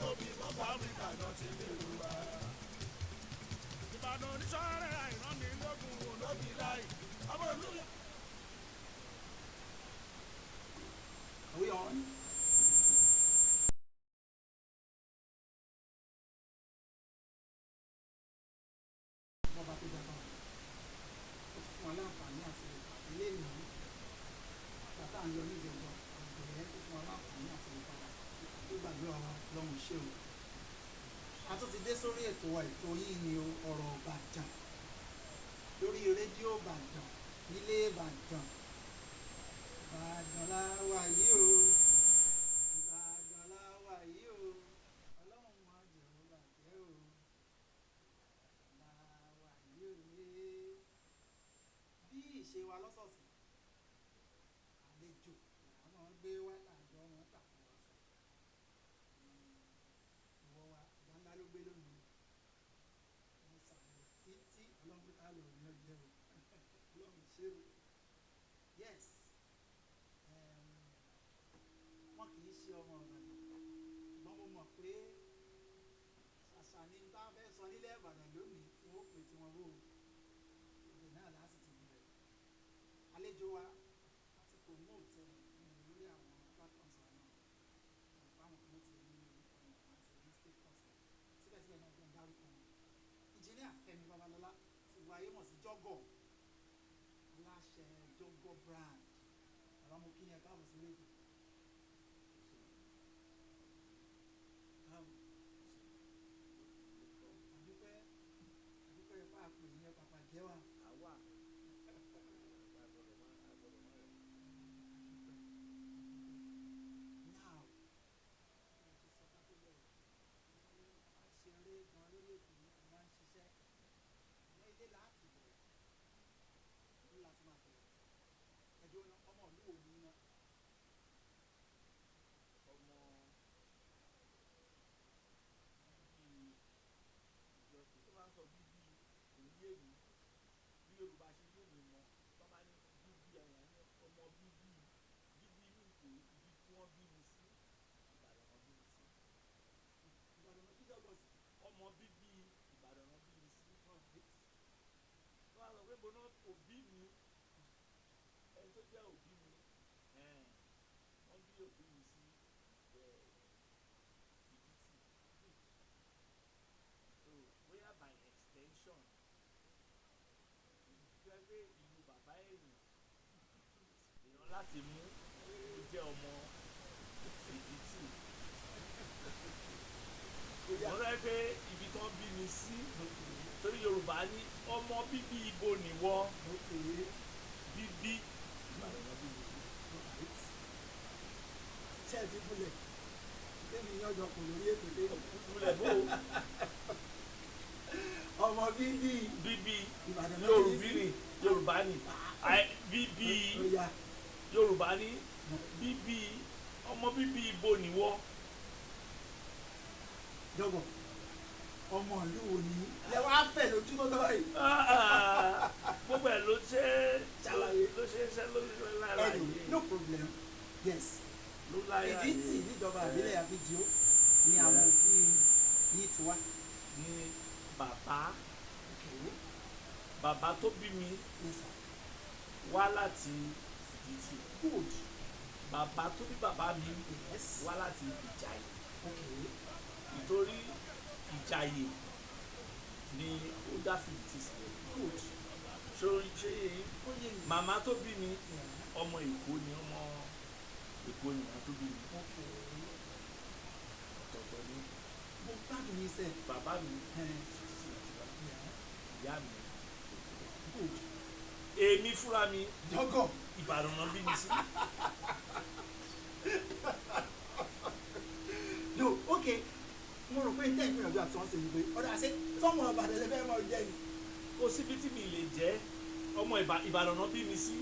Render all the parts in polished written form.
tóbi bọ́bá Áfíríkà náà ti lérò wá. Ìbàdàn oníṣọ́rẹ́ àìránilógún olóbi láì ọmọ olúyọ. Are we on? Bọ́ba tó dábàá, ó ti fún wa láǹfààní àti ìpàdé lẹ́nìí. Bàtà ń lọ níjẹ̀jọ́, àgbẹ̀ tó fún wa láǹfààní àti ìpadà tó gbàgbé wa lọ́hùn ṣé o. A tún ti dé sórí ètò wa, ètò yìí ni ọ̀rọ̀ Ìbàdàn lórí rédíò Ìbàdàn nílé Ìbàdàn. Ìbàdàn la wà yìí o, Ìbàdàn la wà yìí o, Ọlọ́run má jẹ́ ó bàjẹ́ o, Ìbàdàn la wà yìí o. Bí ìṣe wa lọ́sọ̀ọ̀sẹ̀, àlejò làwọn máa ń gbé wá láàjọ wọn tàkùrọ̀sọ. Ìwọ wa ìyá ńlá ló gbé lónìí, mo sàlẹ̀ títí Ọlọ́run pé ká lò ní ọjọ́ o, Ọlọ́run ṣé o. Yes, wọn kì í ṣe ọmọ Ìbàdàn, ṣùgbọ́n mo mọ̀ pé ṣàṣà ni tá a fẹ́ sọ nílẹ̀ Ìbàdàn lónìí tí wọ́n pè tí wọ́n wò ó, ibẹ̀ náà láti ti bẹ̀rẹ̀. Àlejò wa láti promote ẹ̀ lórí àwọn platforms wa náà, àwọn kan ti rí orúkọ wọn, àti rí status ẹ̀, síbẹ̀síbẹ̀ náà jẹ́ ń dárúkọ wọn. Engineer Fẹ́mi Babalọ́lá ti wọ ayé mọ̀ sí Jọ́gọ̀, aláṣẹ Jọ́gọ̀ brand. Bàbá, mo kí yẹn káàbọ̀ sórí ètò. Káàbọ̀, àdúpẹ́, àdúpẹ́ ipá àpè yẹn pàpà jẹ́ wa. Àwa agbọ́dọ̀ má rẹ̀. Àdúpẹ́, àdúpẹ́. Now, bí mo ṣe sọ ká tó bẹ̀rẹ̀, a máa ń ṣeré gan lórí ètò yìí, a máa ń ṣiṣẹ́, àmọ́ ilé láti bẹ̀rẹ̀, ilé láti máa bẹ̀rẹ̀. Ẹ̀dùn ọ̀nà, ọmọ ìlú wo ni iná? Ọmọ bíbí ìjọsìn tó máa ń sọ bíbí kò yé mi bí Yorùbá ṣe yé mi mọ́. Tó máa ní bíbí ẹ̀yàn ní ọmọ bíbí, bíbí mi pé ibi tí wọ́n bí mi sí, Ìbàdàn náà bí mi sí. Ìbàdàn ló bí Jọ́gọ̀ sí? Ọmọ bíbí Ìbàdàn náà bí mi sí. All right. Tó bá sọ pé mo náà òbí mi, ẹni tó jẹ́ òbí mi, wọ́n bí òbí mi sí Ìdítì. So bóyá by extension jẹ́ pé ìlú bàbá èèyàn èèyàn láti mú ó jẹ́ ọmọ Ìdítì. Mo rẹ́ pé ibi tó ń bí mi sí, torí Yorùbá ní ọmọ bíbí ibo nìwọ, bíbí Ìbàdàn náà bí mi sí. All right. Ṣé ẹ ti múlẹ̀ tẹ́mi yànjọ kò lórí ètò lẹ́yìn? Múlẹ̀ bó? Ọmọ bíbí Bíbí Ìbàdàn ló bí Yorùbá ni, Yorùbá ni bíbí. Ó yá. Yorùbá ní bíbí, ọmọ bíbí ibo nìwọ. Jọ́gọ̀, ọmọ ìlú wo ni lẹ wá fẹ̀ lójú tó tọ́ yìí? Gbogbo ẹ̀ ló ṣe Ṣàlàyé. Ló ṣe ṣe ló lára Anyway, yìí. no problem, yes. Ló lára Ìdítì yìí. níjọba ìbílẹ̀ Àfíjìó ni àwọn òbí yìí ti wá. Ní bàbá, bàbá tó bí mi Yes sir. wá láti Ìdítì. Good. Bàbá tó bí bàbá mi wá láti Ìjàyè. Ìtorí Ìjàyè ni ó dá Fìdítì sílẹ̀. Good. Ṣó ṣe yìí? Ó yé mi. Màmá tó bí mi, ọmọ Èkó ni, ọmọ Èkó ni màmá tó bí mi. Ọ̀tọ̀ọ̀tọ̀ ni. Mo gbádùn yín sẹ́. Bàbá mi Fìdítì ló ti wá, ìyá mi. Good. Èmi fúnra mi, Jọ́gọ̀, Ìbàdàn náà bí mi sí. No, okay, mo rò pé tẹ́ ìgbìyànjú àti wọ́n ṣe ni pé ọ̀dà ṣe sọ́mọ Ìbàdàn lè fẹ́ mọ jẹ́ ni. Kò síbi tí mi lè jẹ́ ọmọ Ìbàdàn náà bí mi sí.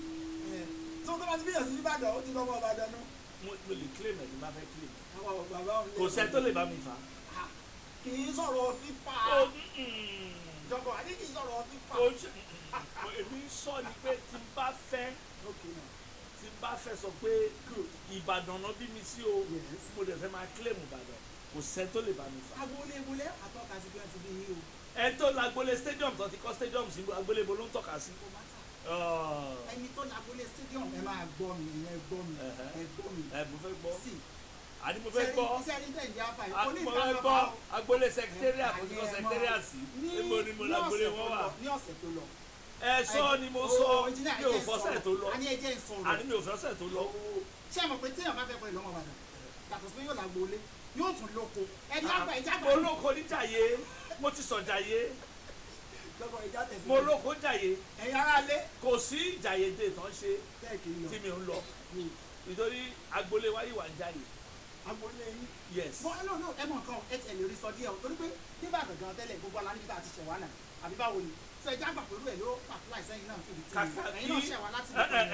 Tó tó bá ti bíyànjú sí Ìbàdàn, ó ti lọ́mọ Ìbàdàn nù. Mo lè claim ẹ̀ ní bá fẹ́ claim. Àwọn bàbá òun lè. Kò sẹ́ tó lè bá mi fà á. Kì í sọ̀rọ̀ fífa. Ó Jọ̀gọ̀, àní kì í sọ̀rọ̀ fífa. Ó ṣe èmi ń sọ ni pé tí n bá fẹ́ Okay now. Tí n bá fẹ́ sọ pé Ìbàdàn náà bí mi sí o, mo dẹ̀ fẹ́ máa claim Ìbàdàn, kò sẹ́ni tó lè bá mi fà. Agboolé wọlé àtọ́ka sí bí wọ́n ti bí yín o. Ẹni tó lágbolé stadium tó ti kọ́ stadium sí, agbolé ibo ló ń tọ́ka sí? Kò má tà. Ẹni tó lágbolé stadium, ẹ máa gbọ́ mi, ẹ gbọ́ mi, ẹ gbọ́ mi. Ẹ mo fẹ́ gbọ́. Sí. Àní mo fẹ́ gbọ́. Iṣẹ́ ní tẹ̀ ń jẹ́ àfàì. Mo fẹ́ gbọ́ agbolé secretariat tó ti kọ́ secretariat sí. Níbo ni mo lágbolé wọn wà? Ní ọ̀sẹ̀ tó lọ. Ẹ sọ ni mo sọ, mi ò fọ́sẹ̀ tó lọ. Àní ẹ jẹ́ ń sọ̀rọ̀. Àní mi ò fọ́sẹ̀ tó lọ. Ṣé ẹ mọ̀ pé téèyàn bá fẹ́ pẹ̀lú ọmọ Ìbàdàn, yàtọ̀ sí pé yóò lágbolé, yóò tún lóko. Ẹni àgbà ìjà Mo lóko níjàyè, mo ti sọ jàyè. Mo lóko jàyè. Ẹ̀yin aráalé. Kò sí ìjàyè dé tán ṣe tí mi ń lọ. Nítorí agbolé wáyé wà ń jàyè. Agbolé yín. Yes. Bọ́ ẹ lóun ẹ mọ̀ nǹkan ẹ tẹ̀lé orí sọ díẹ̀ o, torí pé nígbàdàn gan tẹ́lẹ̀ gbogbo ala níbi tá a ti ṣẹ̀ wá náà, àbí báwo ni? Sọ ẹja àgbà pẹ̀lú ẹ̀ ló apply sẹ́yìn náà fìdí tí ẹ̀yin náà ṣẹ̀ wá láti ibi kan.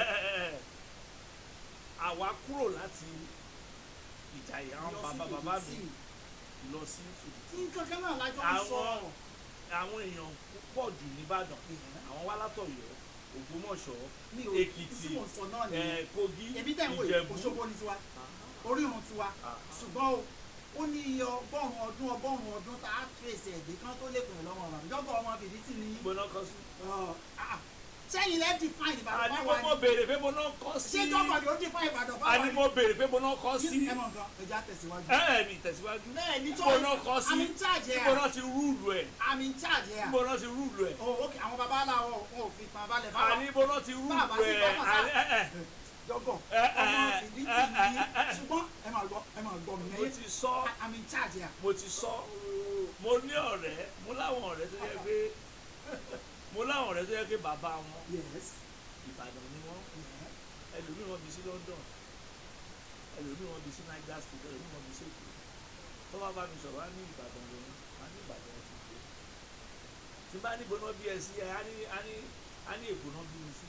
Àwa kúrò láti Ìjàyè, àwọn bàbá bàbá mi lọ sí Fìdítì. Nǹkan kan náà lájọ ń sọ. Àwọn èèyàn púpọ̀ jù nìbàdàn, àwọn wá látọ̀yọ́, Ògbómọ̀ṣọ́, Èkìtì, Kogi, Ìjẹ̀bú. Òṣogbo ni tiwa, Orírun tiwa, ṣùgbọ́n o ó ní iye 100 ọdún tá a trace ẹ̀dẹ́ kan tó lè pè lọ́wọ́ ọ̀rọ̀ ìjọba ọmọ Fìdítì ni. Gbóná kọ sí. Sẹ́yìn lẹ́ define Ìbàdàn fáwa ni. Àní mo béèrè pé mo náà kọ́ sí. Ṣé jọ́kọ̀ ni ó define Ìbàdàn fáwa ni. Àní mo béèrè pé mo náà kọ́ sí. Ẹ mọ̀ nǹkan, ẹja tẹ̀síwájú. Ẹ ẹ mi tẹ̀síwájú. Bẹ́ẹ̀ ni mo náà kọ́ sí. I'm in charge here. Mo náà ti rúùlù ẹ̀. I'm in charge here. Mo náà ti rúùlù ẹ̀. Oh ok, àwọn baba aláwọ̀ wọn ò fi tàn balẹ̀ fáwa. Àní mo náà ti rúùlù ẹ̀. Jọ́gọ̀ ọmọ Fìdítì ni, ṣùgbọ́n ẹ máa gbọ́, ẹ máa gbọ́ mi. Mo ti sọ. I'm in charge here. Mo ti sọ. Mo ní ọ̀rẹ́, mo láwọn ọ̀rẹ́ tó yẹ pé mo láwọn ọ̀rẹ́ tó yẹ pé bàbá wọn Ìbàdàn ni wọ́n. Ẹlòmíì wọ́n bí sí London, ẹlòmíì wọ́n bí sí Niger State, ẹlòmíì wọ́n bí sí Èkó. Tó bá bá mi sọ̀rọ̀, á ní Ìbàdàn lòun, á ní Ìbàdàn ti gbé. Tí bá ní gbóná bí ẹ sí ẹ, á ní Èkó náà bí mi sí.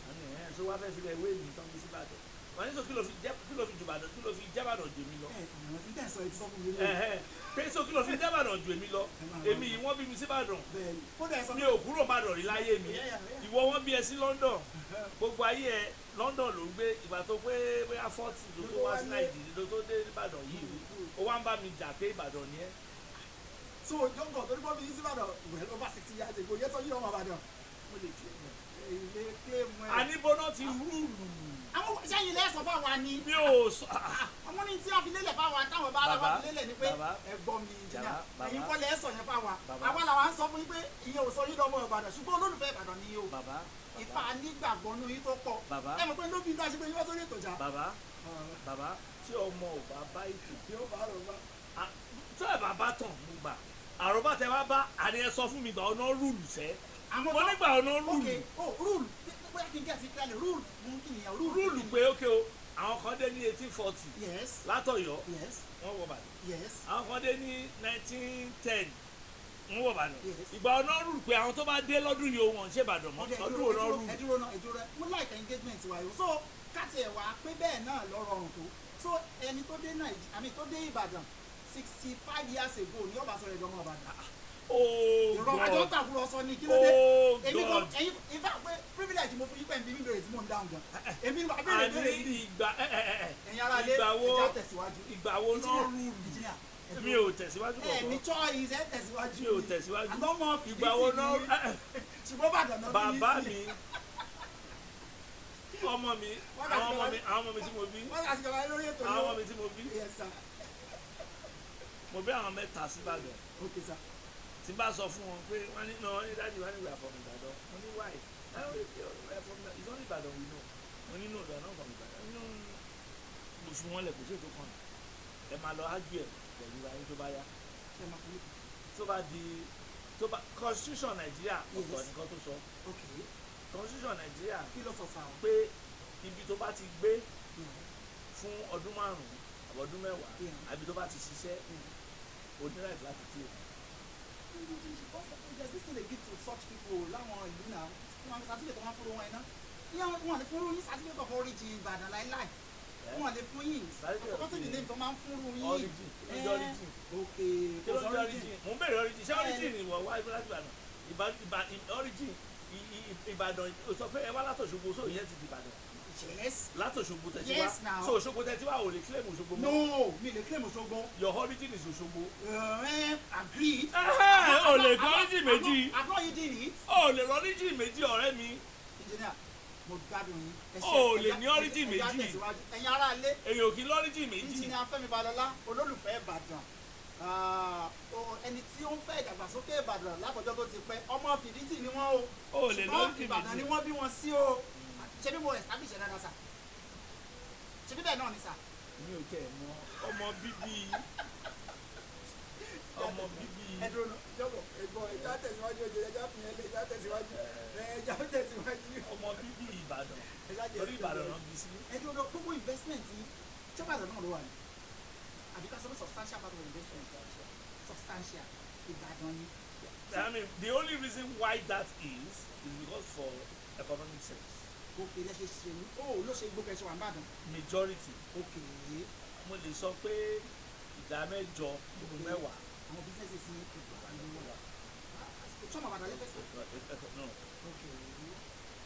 Á ní ẹ̀ ṣó wá fẹ́ fi lẹ̀ wé mi tán bí sí Ìbàdàn. Wọ́n ní sọ kí ló fi jẹ́ Ìbàdàn, kí ló fi jẹ́ Ìbàdàn jù mí lọ. Pé sọ kí ló fi jẹ́ Ìbàdàn jù èmi lọ. Èmi yìí wọ́n bí mi sí Ìbàdàn. Mi ò kúrò Ìbàdàn rí láyé mi. Ìwọ wọ́n bí ẹ sí London. Gbogbo ayé ẹ London ló ń gbé. Ìgbà tó pé bóyá 40 ló tó wá sí Nàìjíríà, ló tó dé Ìbàdàn yìí. Ó wá ń bá mi jà pé Ìbàdàn ni ẹ́. So jọ̀ngọ̀ torí bọ́ bí sí Ìbàdàn well over 60 years ago, yẹ sọ yí ọmọ Ìbàdàn. Mo lè claim ẹ̀. Ilé claim ẹ̀. Àníbọ́nà ti rúùlù. Àwọn sẹ́yìn lẹ́sọ̀ fún àwa ni. Mi ò sọ. Àwọn ní tí wọ́n fi lélẹ̀ fáwa táwọn bá aláwọ̀ fi lélẹ̀ ni pé ẹ gbọ́ mi jìnnà. Ẹ̀yin kọ́ lẹ́sọ̀ yẹn fáwa. Àwa làwa ń sọ fún yín pé ìyẹn ò sọ yín lọ́mọ Ìbàdàn, ṣùgbọ́n olólùfẹ́ Ìbàdàn ni o. Ìfà nígbàgbọ́ nú yín tó pọ̀. Ẹ mọ̀ pé ló bí dáṣe pé yín wá sórí ètò ìjà. Bàbá bàbá tí ọmọ ò bá bá ètò. Yóò bá àròbá. Tó ẹ̀ bàbá tàn mo gbà. Àròbá tẹ wá bá àní ẹ sọ fún mi gbà ọ̀nà rúùlù sẹ́. Mo nígbà ọ̀nà rúùlù. Ok, oh rúùlù bóyá kí n gẹ̀ sí clearly rúùlù fún kí nìyẹn rúùlù. Rúùlù pé ókè o, àwọn kan dé ní 1840. Yes. Látọ̀yọ́. Yes. Wọ́n wọ Ìbàdàn. Yes. Àwọn kan dé ní 1910. Wọ́n wọ Ìbàdàn. Yes. Ìgbà ọ̀nà rúùlù pé àwọn tó bá dé lọ́dún yìí o wọ́n ń ṣe Ìbàdàn mọ́. Ọdún wo náà rúùlù. Ẹ dúró náà, ẹ dúró náà, mo like engagement wa yìí. So káti ẹ̀ wá pé bẹ́ẹ̀ náà lọ rọrùn tó. So ẹni tó dé Nàìjíríà, àmì tó dé Ìbàdàn 65 years ago ni ó bá sọ̀rọ̀ ẹ̀dọ́mọ Ìbàdàn. Oh God. Ìrọ̀ àjọ tàkùrọ̀sọ ni kí ló dé? Oh Èmi God. kò ẹ̀yin in fact pé privilege mo fún yín pẹ̀lú bíbélì tí mò ń dáhùn gan. Èmi ni wàá béèrè béèrè Àní yìí. ìgbà Ẹ̀yin ará ilé ìgbà wo ẹja tẹ̀síwájú. Ìgbà wo náà rúùlù? Mi ò tẹ̀síwájú Ẹ ní kọ̀ọ̀kan. choice, ẹ tẹ̀síwájú. Mi ò tẹ̀síwájú. Àlọ́mọ Ìgbà wo náà ṣùgbọ́n Ìbàdàn náà bí yín bàbá sí. mi ọmọ mi àwọn ọmọ mi àwọn ọmọ mi tí mo bí Wọ́n láti jọba lórí ètò àwọn ọmọ mi tí mo bí Yes sir. mo bí àwọn mẹ́ta sí Ìbàdàn. Okay sir. Tí n bá sọ fún wọn pé wọ́n ní náà ní dájú wọ́n ní we are from Ìbàdàn. Mo ní why? We are from Ìbàdàn. It's only Ìbàdàn we know. Mo ní no, they are not from Ìbàdàn. No, mo fi wọn lẹ̀, kò sí ètò kan. Ẹ máa lọ argue ẹ̀ pẹ̀lú ayé tó bá yá. Ṣé máa fún mi? Tó bá di tó bá constitution Nàìjíríà ọ̀tọ̀ Yes. nìkan tó sọ. Okay. Constitution Nàìjíríà Kí ló sọ sáà? pé ibi tó bá ti gbé fún ọdún 5 àbọ̀ ọdún 10 àbí tó bá ti ṣiṣẹ́, o ní right láti claim. There's this thing they give to such people láwọn ìlú náà, wọn certificate wọn fún wọn iná, wọn lè fún yín certificate of origin Ìbàdàn láíláì, wọn lè fún yín Certificate of forgotten the name tó máa ń fún yín. Origin, kí ló ń jẹ́ origin? Ok. Kí ló ń jẹ́ origin? Mò ń bèrè origin. Ṣé origin ni ìwọ wá láti Ìbàdàn? Ìbàdàn origin Ìbàdàn, o sọ pé ẹ wá látọ̀ṣogbo, sóò yẹn ti di Ìbàdàn. Yes. Láti Òṣogbo tẹ̀ ti wá. Yes, now. So Òṣogbo tẹ̀ ti wá, ò lè claim Òṣogbo mọ́. No, mi lè claim Òṣogbo. Your origin is Òṣogbo. Agreed. Ò lè gbọ́ origin méjì. I'm not eating it. Ò lè rọ origin méjì, ọ̀rẹ́ mi. Engineer, mo gbádùn yín. Ẹ ṣé. O lè ní origin Ẹ já méjì. tẹ̀síwájú. Ẹ̀yin ará ilé, Èyàn ò kí lọ́ríjìn méjì. Engineer Fẹ́mi Balọ́lá, olólùfẹ́ Ìbàdàn. Ah, ẹni tí ó ń fẹ́ ìdàgbàsókè Ìbàdàn látọjọ́ tó ti pẹ́, ọmọ Fìdítì ni wọ́n o. O lè Ṣùgbọ́n lọ́ríjìn Ìbàdàn ni méjì. wọ́n bí wọn sí o. Ṣé bí mo establish ẹ̀ dáadáa sà? Ṣé bí bẹ́ẹ̀ náà ni sà? Mi ò tẹ̀ mọ̀ ọmọ bíbí, ọmọ bíbí. Ẹ dúró ná, jọ̀bọ̀, ẹ̀gbọ́n, ẹ já tẹ̀síwájú, ẹ já fìyẹn lé, ẹ já tẹ̀síwájú, ẹ já tẹ̀síwájú. Ọmọ bíbí Ìbàdàn. Ẹ já Torí Ìbàdàn náà bí sí. Ẹ dúró ná, gbogbo investment yìí, ṣé Ìbàdàn náà ló wà ní? Àbí ká sọ pé substantial part of investment, substantial, Ìbàdàn ni. I mean, the only reason why that is because for economic sense. Òkè lẹ ṣe ṣe ní ó ló ṣe gbogbo ẹṣọ wà nìbàdàn. Majority. Òkè. Mo lè sọ pé ìdá 8 nínú 10. Àwọn businesses ní Ìbàdàn ló wà. Sọmọ Ìbàdàn lẹ́fẹ̀ẹ́ sí. No. Òkè,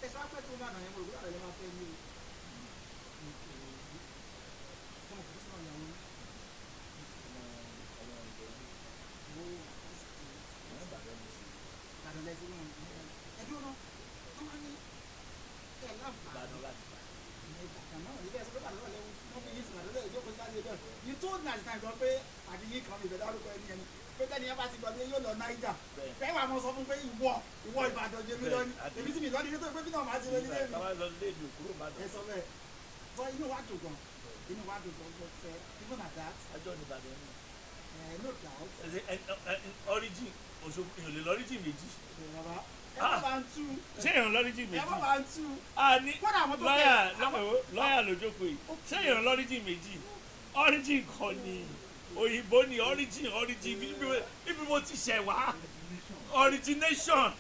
ẹṣọ apẹ́ tó Ìbàdàn yẹn, mo rò pé Ìbàdàn lè máa fẹ́ ní o. Òkè, sọmọ kò sí náà yàwó ní. Ọmọ Ìjẹ̀bú. Owó. Ọmọ Ìbàdàn mi sí. Ìbàdàn lẹ́sìn náà. Ẹ dúró náà, wọ́n máa ní ẹ̀ láǹfààní. Ìbàdàn láti bá. Ìbàdàn náà níbẹ̀ sọ pé Ìbàdàn náà lẹ́wọ̀n wọ́n fi yín sí Ìbàdàn lẹ́yìn ìjókòó síwájú ẹjọ́. You told me at the time gan pé àdìyí kan mi ìfẹ́ dárúkọ ẹni ẹni pé tẹ́ni yẹn bá ti gbọ́dọ̀ yóò lọ Niger. Bẹ́ẹ̀. Bẹ́ẹ̀ wà mọ́ sọ fún pé ìwọ Ìbàdàn jẹ mí lọ́ní. Bẹ́ẹ̀, àbí. Èmi tí mi lọ́ní nítorí pé bí náà máa ti lọ nílé mi. Bàbá lọ lé mi ò kúrò Ìbàdàn. Ẹ sọ bẹ́ẹ̀, but inú wa dùn gan, inú wa dùn gan, but even at that, Ajọ́ ní Ìbàdàn ni. No doubt. Origin Òṣogbo, èèyàn lè lọ́ríjìn méjì. Bàbá, ẹ má bá ń tú. Ṣé èèyàn lọ́ríjìn Ẹ méjì? má bá ń tú. A ní Kódà àwọn tó lọ́yà tẹ̀ lọ́yà ló jókòó yìí. Ṣé èèyàn lọ́ríjìn méjì? Origin kan ni òyìnbó ni origin ibi mo ti ṣẹ̀ wá, origination,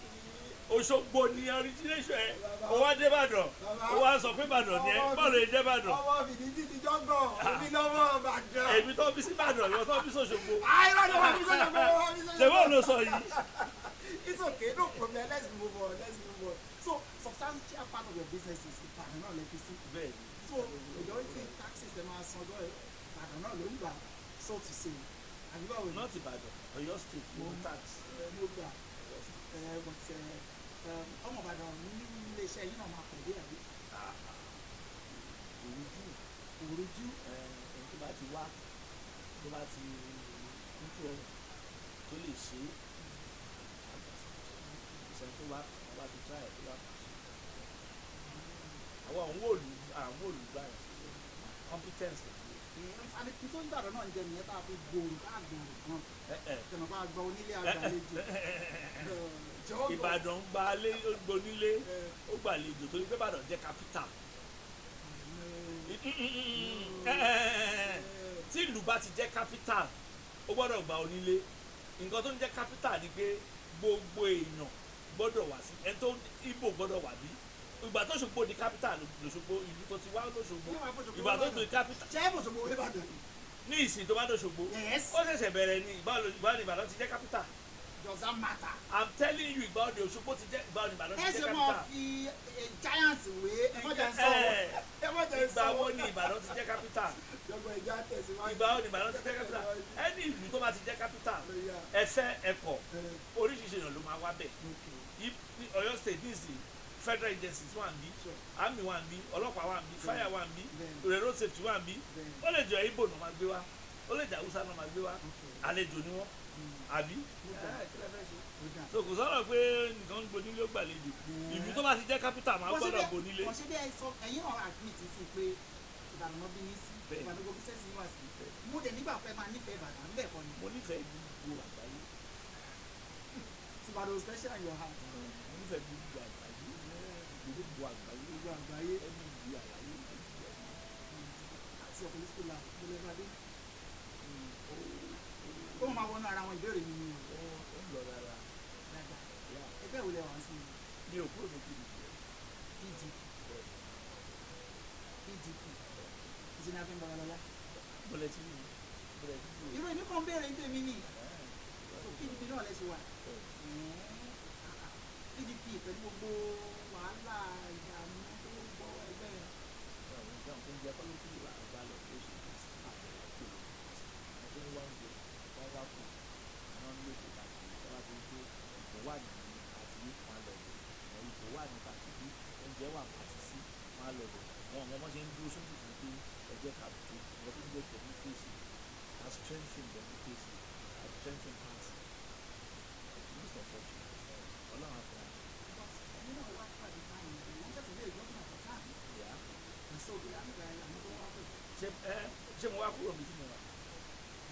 Òṣogbo ni origination. Ẹ o wá dé Ìbàdàn, o wá sọ pé Ìbàdàn ni ẹ, bọ́ọ̀lù yìí dé Ìbàdàn. Ọmọ Fìdítì ti jọ́gọ̀, èmi lọ́mọ Ìbàdàn. Èmi tó fi sí Ìbàdàn, ìwọ tó fi sòṣogbo. Àìrọ̀ ni wọ́n fi sọ́jọ́ pé wọ́n fi sọ́jọ́. Ṣé bọ́ọ̀lù ló sọ yìí? It's okay, no problem. Let's move on. Let's move on. So, substantial part of your business is Ìbàdàn náà lè fi sí. Bẹ́ẹ̀ni. So, majority taxes ẹ máa san ọjọ́ Ìbàdàn náà ló ń gbà, so to say. Àbí báwo ni? Not Ìbàdàn, Ọ̀yọ́ State ló ń tax. Ẹ ló gbà. Ẹ but ẹ ọmọ Ìbàdàn ní ilé-iṣẹ́ yín náà máa pọ̀ dé, àbí? Òrùjú. Òrùjú. Ẹni tó bá ti wá, tó bá ti kútu ọrùn tó lè ṣe é, ìṣẹ́ tó wá tó bá ti try ẹ̀ tó bá pàṣẹ. Àwọn àwọn òòlù gbà yẹn competence ló ń Àní tó ń Ìbàdàn náà ń jẹ nìyẹn tá a fi gbòòrò, tá a gbòòrò gan. ẹ ẹ Tẹ̀mọ̀ bá gbọ́ onílé àgbàlejò. Jọ́gọ̀. Ìbàdàn gba lé, ó gbonílé, ó gbàlejò torí pé Ìbàdàn jẹ́ capital. Tí ìlú bá ti jẹ́ capital, ó gbọ́dọ̀ gba onílé. Nǹkan tó ń jẹ́ capital ni pé gbogbo èèyàn gbọ́dọ̀ wá sí, ẹni tó Ìgbò gbọ́dọ̀ wà bí. Ìgbà tó Òṣogbo di capital lòṣogbo, ìlú tó ti wá lòṣogbo, ìgbà tó di capital. Ṣé Òṣogbo Ìbàdàn? Ní ìsìn tó bá dòṣogbo, Yes. ó ṣẹ̀ṣẹ̀ bẹ̀rẹ̀ ni. Ìgbà wo ni Ìbàdàn ti jẹ́ capital? Does that matter? I'm telling you, ìgbà wo ni Òṣogbo ti jẹ́, ìgbà wo ni Ìbàdàn ti Ẹ jẹ́ ṣe máa capital? fi giant wé, ẹ má jẹ́ sọ̀rọ̀. Ẹ má jẹ́ Ìgbà wo sọ̀rọ̀. ni Ìbàdàn ti jẹ́ capital? Jọ̀gbọ́n, ẹja tẹ̀síwájú. Ìgbà wo ni Ìbàdàn ti jẹ́ capital? Ẹni ìlú tó bá ti jẹ́ capital, ẹfẹ́ ẹkọ̀, oríṣiríṣi èèyàn ló máa wá bẹ̀. Ní Ọ̀yọ́ State nísìnyí, federal agencies wà níbí, army wà níbí, ọlọ́pàá wà níbí, fire wà níbí, road safety wà níbí. Ó lè jẹ́ Ìgbò náà máa gbé wá, ó lè jẹ́ Haúsá náà máa gbé wá, àlejò ni wọ́n, àbí? So kò sọ̀rọ̀ pé nìkan ń gbonílé, ó gbàlejò. Ìlú tó bá ti jẹ́ capital máa gbọ́dọ̀ gbonílé. Wọ́n ṣe bí ẹ sọ, ẹ̀yin náà admit sí pé Ìbàdàn náà bí yín sí. Bẹ́ẹ̀. Ìbàdàn gbogbo sẹ́sì yín wà sí. Mo dẹ̀ nígbà pẹ́ máa nífẹ̀ẹ́ Ìbàdàn bẹ́ẹ̀ kọ́ ni? Mo nífẹ̀ẹ́ gbogbo àgbáyé. Ìbàdàn special in your heart. Mo nífẹ̀ẹ́ gbogbo àgbáyé, gbogbo àgbáyé. Gbogbo àgbáyé. Ẹni ìlú àgbáyé. Àti your political life mo lè bá dé. Ó máa wọnú ara àwọn ìbéèrè mi ni o. Ó ń lọ rárá. Dáadáa. Ẹgbẹ́ wo lẹ wà sí? Mi ò kúrò ní PDP. PDP, PDP, ìjìnlẹ̀ Afẹ́ Babalọ́lá. Bọ́lẹ̀ tí mi bọ́lẹ̀ tí mi. Irú èmi kan béèrè ní tèmi ni. So PDP náà lẹ ṣe wà? PDP pẹ̀lú gbogbo wàhálà, ìdààmú tó gbọ́ ẹgbẹ́ yẹn. Ṣé àwọn tó ń jẹ kọ́ ló kúrò àgbà lọ tó ṣe àbẹ̀rẹ̀ kúrò? Àwọn tó ń wá oúnjẹ, wọ́n wá kù, wọ́n ń lòkè káàkiri. Tí wọ́n bá ti rí pé ipò wà ní party A, wọ́n á lọ bẹ̀. Ipò wà ní party B, oúnjẹ wà party C, wọ́n á lọ bẹ̀. Wọn ò mọ bọ́n ṣe ń dúró sójú kan pé ẹ jẹ́ ká tó nǹkan tó ń jẹ́ democracy, ká strengthen democracy, ká strengthen party. Most unfortunate. Ọlọ́run á fún wa ṣe. But ẹ̀yin náà wá pàdé báyìí, you wanted to be a governor at the time. Yeah. And so bí láti gba àwọn tó wá pẹ̀lú. Ṣé ẹ ṣé mo wá kúrò níbi tí mo wà?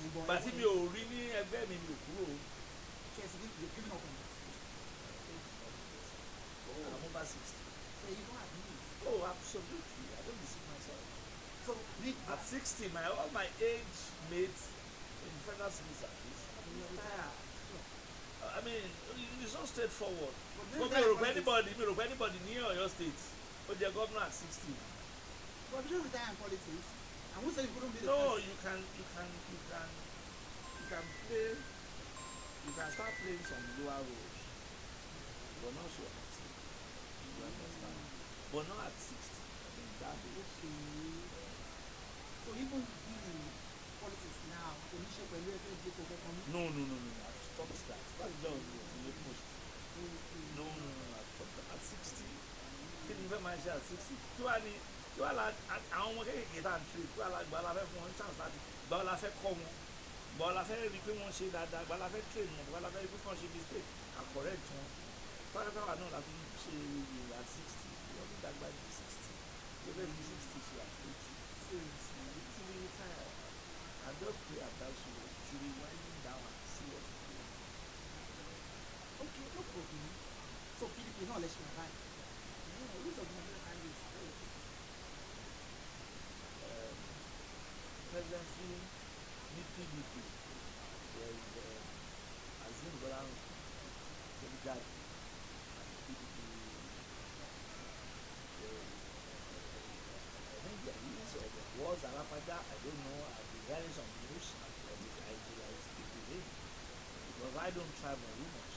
Ìbọn Ìgbà tí mi ò rí ní ẹgbẹ́ mi, mi ò kúrò. Ṣé ẹ ti ní you're giving up on that? I'm over 60. So you don't admit. Oh, absolutely. I don't deceive myself. So ní At 60, my all my age mates in federal civil service have retired. I mean, it's so straightforward. But But mi ò rò pé anybody, mi ò rò pé anybody ní Ọ̀yọ́ State ó jẹ governor at 60. But you don't retire in politics. And who said you couldn't be the No, president? you can play, you can start playing some lower roles, but not so active. You understand? But not at 60. I mean, that age. Okay. So even being in politics now, kò ní ṣe pẹ̀lú ẹgbẹ́ ìdíkò kankan mú. No. I've stopped that. That's just the post. Okay. No, I've stopped that. At 60. Kí ni mo fẹ́ máa ṣe at 60? Kí wàá ní kí wàá la àwọn ọmọ kéékèèké tá à ń train, kí wàá la gbà la fẹ́ fún wọn chance láti gbà la fẹ́ kọ́ wọn, gbà la fẹ́ rí i pé wọ́n ṣe dáadáa, gbà la fẹ́ train wọn, gbà la fẹ́ rí i pé wọ́n ṣe mistake, ká correct wọn. Tọ́lá wà náà la fi ń ṣe ìwé at 60, wọ́n ti dàgbà ju 60. Ló fẹ́ fi 60 ṣe at 80. Seriously. To be retired and just pray at that should be winding down and see what is going on. Okay, no problem. So PDP náà lè ṣe wà báyìí. Yeah, which of the Nigerian candidates? Presently ní PDP there is Azeem Gbolahan tó ń jáde as a PDP. I think there is or there was Arapaja. I don't know. I've been hearing some news, but I speak with him because I don't travel on rumors.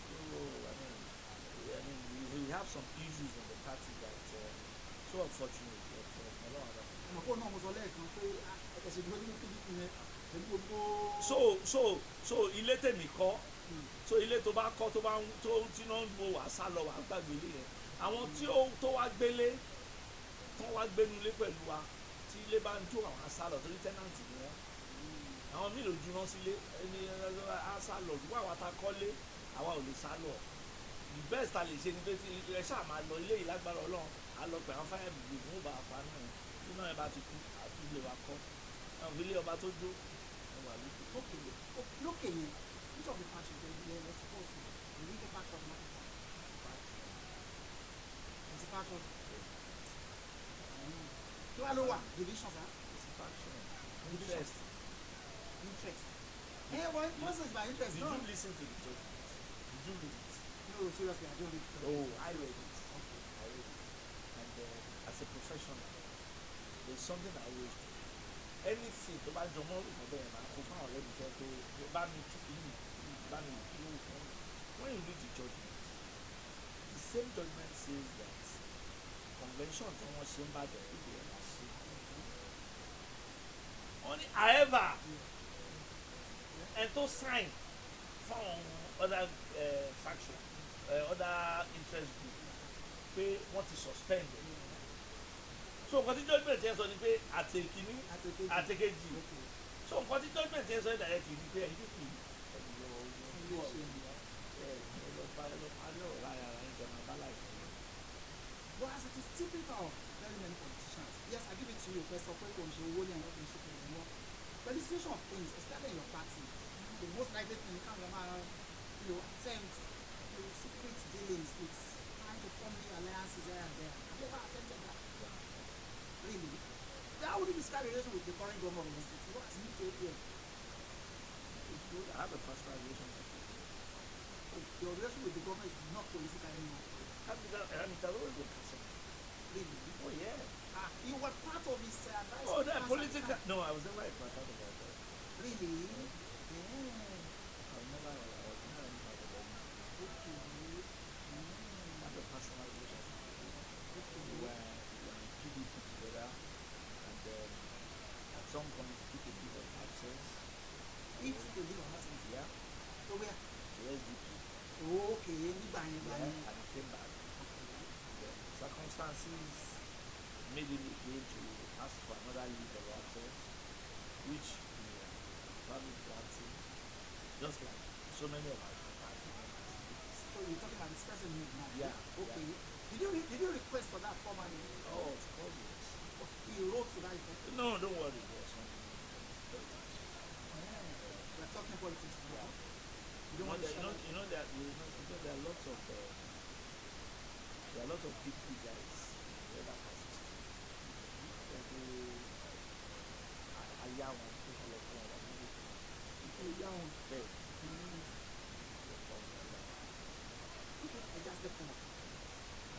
So I mean we have some issues in the party that so unfortunate, but Ọlọ́run á bá wa. Àmọ́ kó náà mo sọ lẹ́ẹ̀kan pé ẹ̀sìn dúró nínú PDP yẹn pẹ̀lú gbogbo. So ilé tèmi kọ́, so ilé tó bá kọ́, tó bá ń tó tí náà ń bo, wàá sá lọ, wàá gbàgbé ilé yẹn. Àwọn tí ó tó wá gbélé, tó wá gbénu ilé pẹ̀lú wa, tí ilé bá ń jó, àwọn á sá lọ torí tenant ni wọ́n. Àwọn míì ló juná sílé ẹni á sá lọ, ṣùgbọ́n àwa ta kọ́lé, àwa ò lè sá lọ. The best ta lè ṣe ni pé tí ẹ ṣáà máa lọ ilé yìí, lágbára Ọlọ́run, á lọ pẹ̀ àwọn fire brigade, wọn ò bá a pa náà. Tí náà ẹ bá ti kú, àtúndé wa kọ́ àwọn ilé ọba tó jó ẹ wà lókè. Okay, lókè yẹn, which of the factions dey dey support you? The Wike faction or Makinde faction? It's a faction. Kí wàá ló wà? Divisions, ah? It's a faction. Interest. Interest. Eh, well, most is by interest. Did No, you listen to the judgment? Did you read it? No, seriously, I don't read. Oh, I read it. Okay, I read it. And as a professional, there's something I always do. Anything tó bá jọmọ́ nǹkan bẹ́ẹ̀, máa kó fún àwọn ọ̀rẹ́ mi fẹ́ pé bá mi tú kìíní, bá mi kí ó fún mi. When you read the judgment, the same judgment says that convention tí wọ́n ṣe n'Ìbàdàn, ìdè ẹ̀ máa ṣe. Wọ́n ní however, ẹni tó sign fún other faction, other interest group, pé wọ́n ti suspend ẹ̀. So nǹkan tí judgement yẹn sọ ni pé àti èkíní àti èkejì. So nǹkan tí judgement yẹn sọ indirectly ni pé ẹ̀yin pípì ẹ̀yin lọ ẹ̀ lọ bá ẹ lọ parí ọ̀rọ̀ láàrin ara yín, kẹ́ máa bá láìpẹ́ lọ. But as it is typical of very many politicians, yes, I give it to you, pé sọ pé kò ń ṣe owó lẹ́yìn, kò ń ṣe pẹ̀lú wọn. But the situation of things, especially in your party, the most likely thing káwọn máa attempt secret dealings with trying to form new alliances here and there. Have you ever attempted that? Really? That would describe your relation with the current governor of the state. What has moved to APM? It's good. I have a personal relationship with him. Oh, your relation with the governor is not political anymore. I mean, it has always been personal. Really? Oh yeah. Ah, you were part of his advice. Oh, that political. No, I was never a part of that. Really? Yeah. I was never any part of that. Okay. I have a personal relationship with him. Okay. We were in PDP. He took a leave of absence. Yeah, So where? to SDP. Okay, nígbà yẹn gbà Yeah, yẹn. and he came back. Then circumstances made him again to ask for another leave of absence, which we are probably granting, just like so many of our party members did. So you're talking about this person here now? Yeah. Okay. Did you request for that formally? Oh, of course, yes. He wrote to that effect. No, don't worry. There's some politics. Yeah. We're talking politics now. Yeah. You don't want to You shut know, up. you know that you know, you know there are lots of there are lots of big big guys in the other parties too. Every aya wọn tó kọ́ lọ fún ọ̀rọ̀ nílé. Yeah. Bẹ́ẹ̀ Mm. ló pọ̀ ọ̀gá. Okay, I just step forward.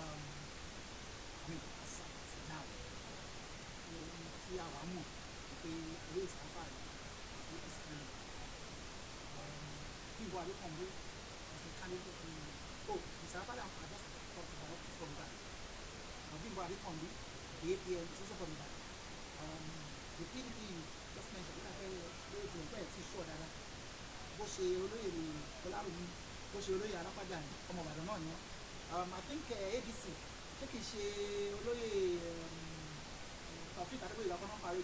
I mean, as of now, ohun tí àwa mọ̀ ni pé olóyè Sàráfà is APC candidate. Bímbọ́ Adékànbí is the candidate of the, oh, the Sàráfà that I just talked about is from Ibadan. Bímbọ́ Adékànbí, the APM, is also from Ibadan. The PDP you just mentioned, ó dàbẹ̀ lóye tí mo fẹ́ ti sọ̀ dáadáa. Bó ṣe olóyè Ọlárùmí, bó ṣe olóyè Arápájà ni, ọmọ Ìbàdàn náà ni wọ́n. I think ADC, ṣé kìí ṣe olóyè Taofeek Adébóyè lọ́kọ́ náà parí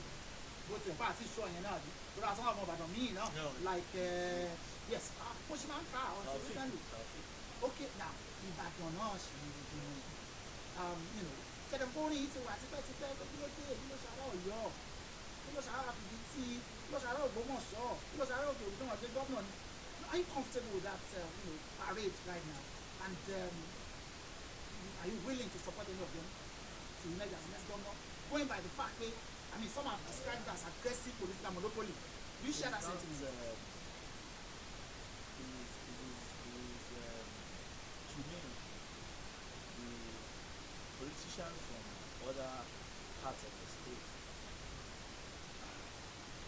bó tilẹ̀ bá àti sọ yẹn náà bí lórí àtúnwò àwọn ọmọ Ìbàdàn míì náà No. like yes, bó ṣe máa ń kà àwọn Taofeek, recently. Taofeek. Okay, now Ìbàdàn náà ṣì ń gbogbo wọn, you know, ṣẹ̀dẹ̀ kórìn yìí ti wà tipẹ́tipẹ́ pé kí ló dé, kí ló ṣe ará Ọ̀yọ́, kí ló ṣe ará Fìdítì, kí ló ṣe ará Ògbómọ̀ṣọ́, kí ló ṣe ará Òkè Ògùn tó wọ́n ṣe gómìnà ni. Are you comfortable with that parade right now? And are you willing to support any of them to emerge as the next governor? Going by the fact that, I mean, some have described it as aggressive political monopoly. Do you share that It's not, sentiment? It is, to me, the politicians from other parts of the state are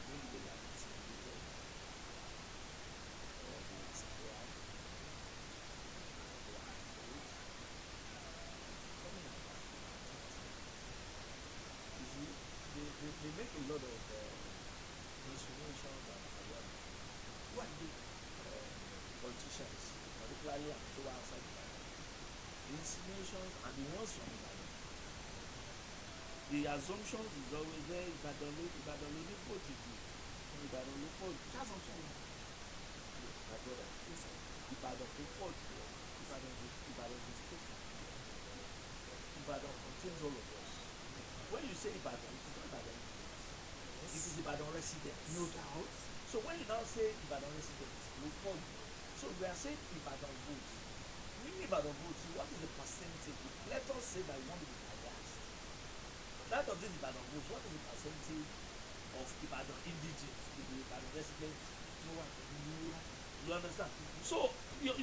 maybe they are intimidated or they are scared or they are afraid, something like that. You see, they make a lot of insinuations and about What do you politicians, particularly àwọn tó wá outside Ibadan. The insinuations and the ones from Ibadan. The assumptions is always there, Ìbàdàn ló ní vote jù, Ìbàdàn ló pọ̀ jù. That's assumption. My brother, Yes, sir. Ìbàdàn tó pọ̀ jù lọ, Ìbàdàn is a state. Ìbàdàn contains all of us. When you say Ìbàdàn, it is not Ìbàdàn indigents. It is Ìbàdàn residents. No doubt. So when you now say Ibadan residents ló pọ̀ jù, so we are saying Ibadan votes. Nínú Ibadan votes, what is the percentage? Let us say that you want to be biased. That of this Ibadan votes, what is the percentage of Ibadan indigenes with the Ibadan residents? No one. No. You understand? So you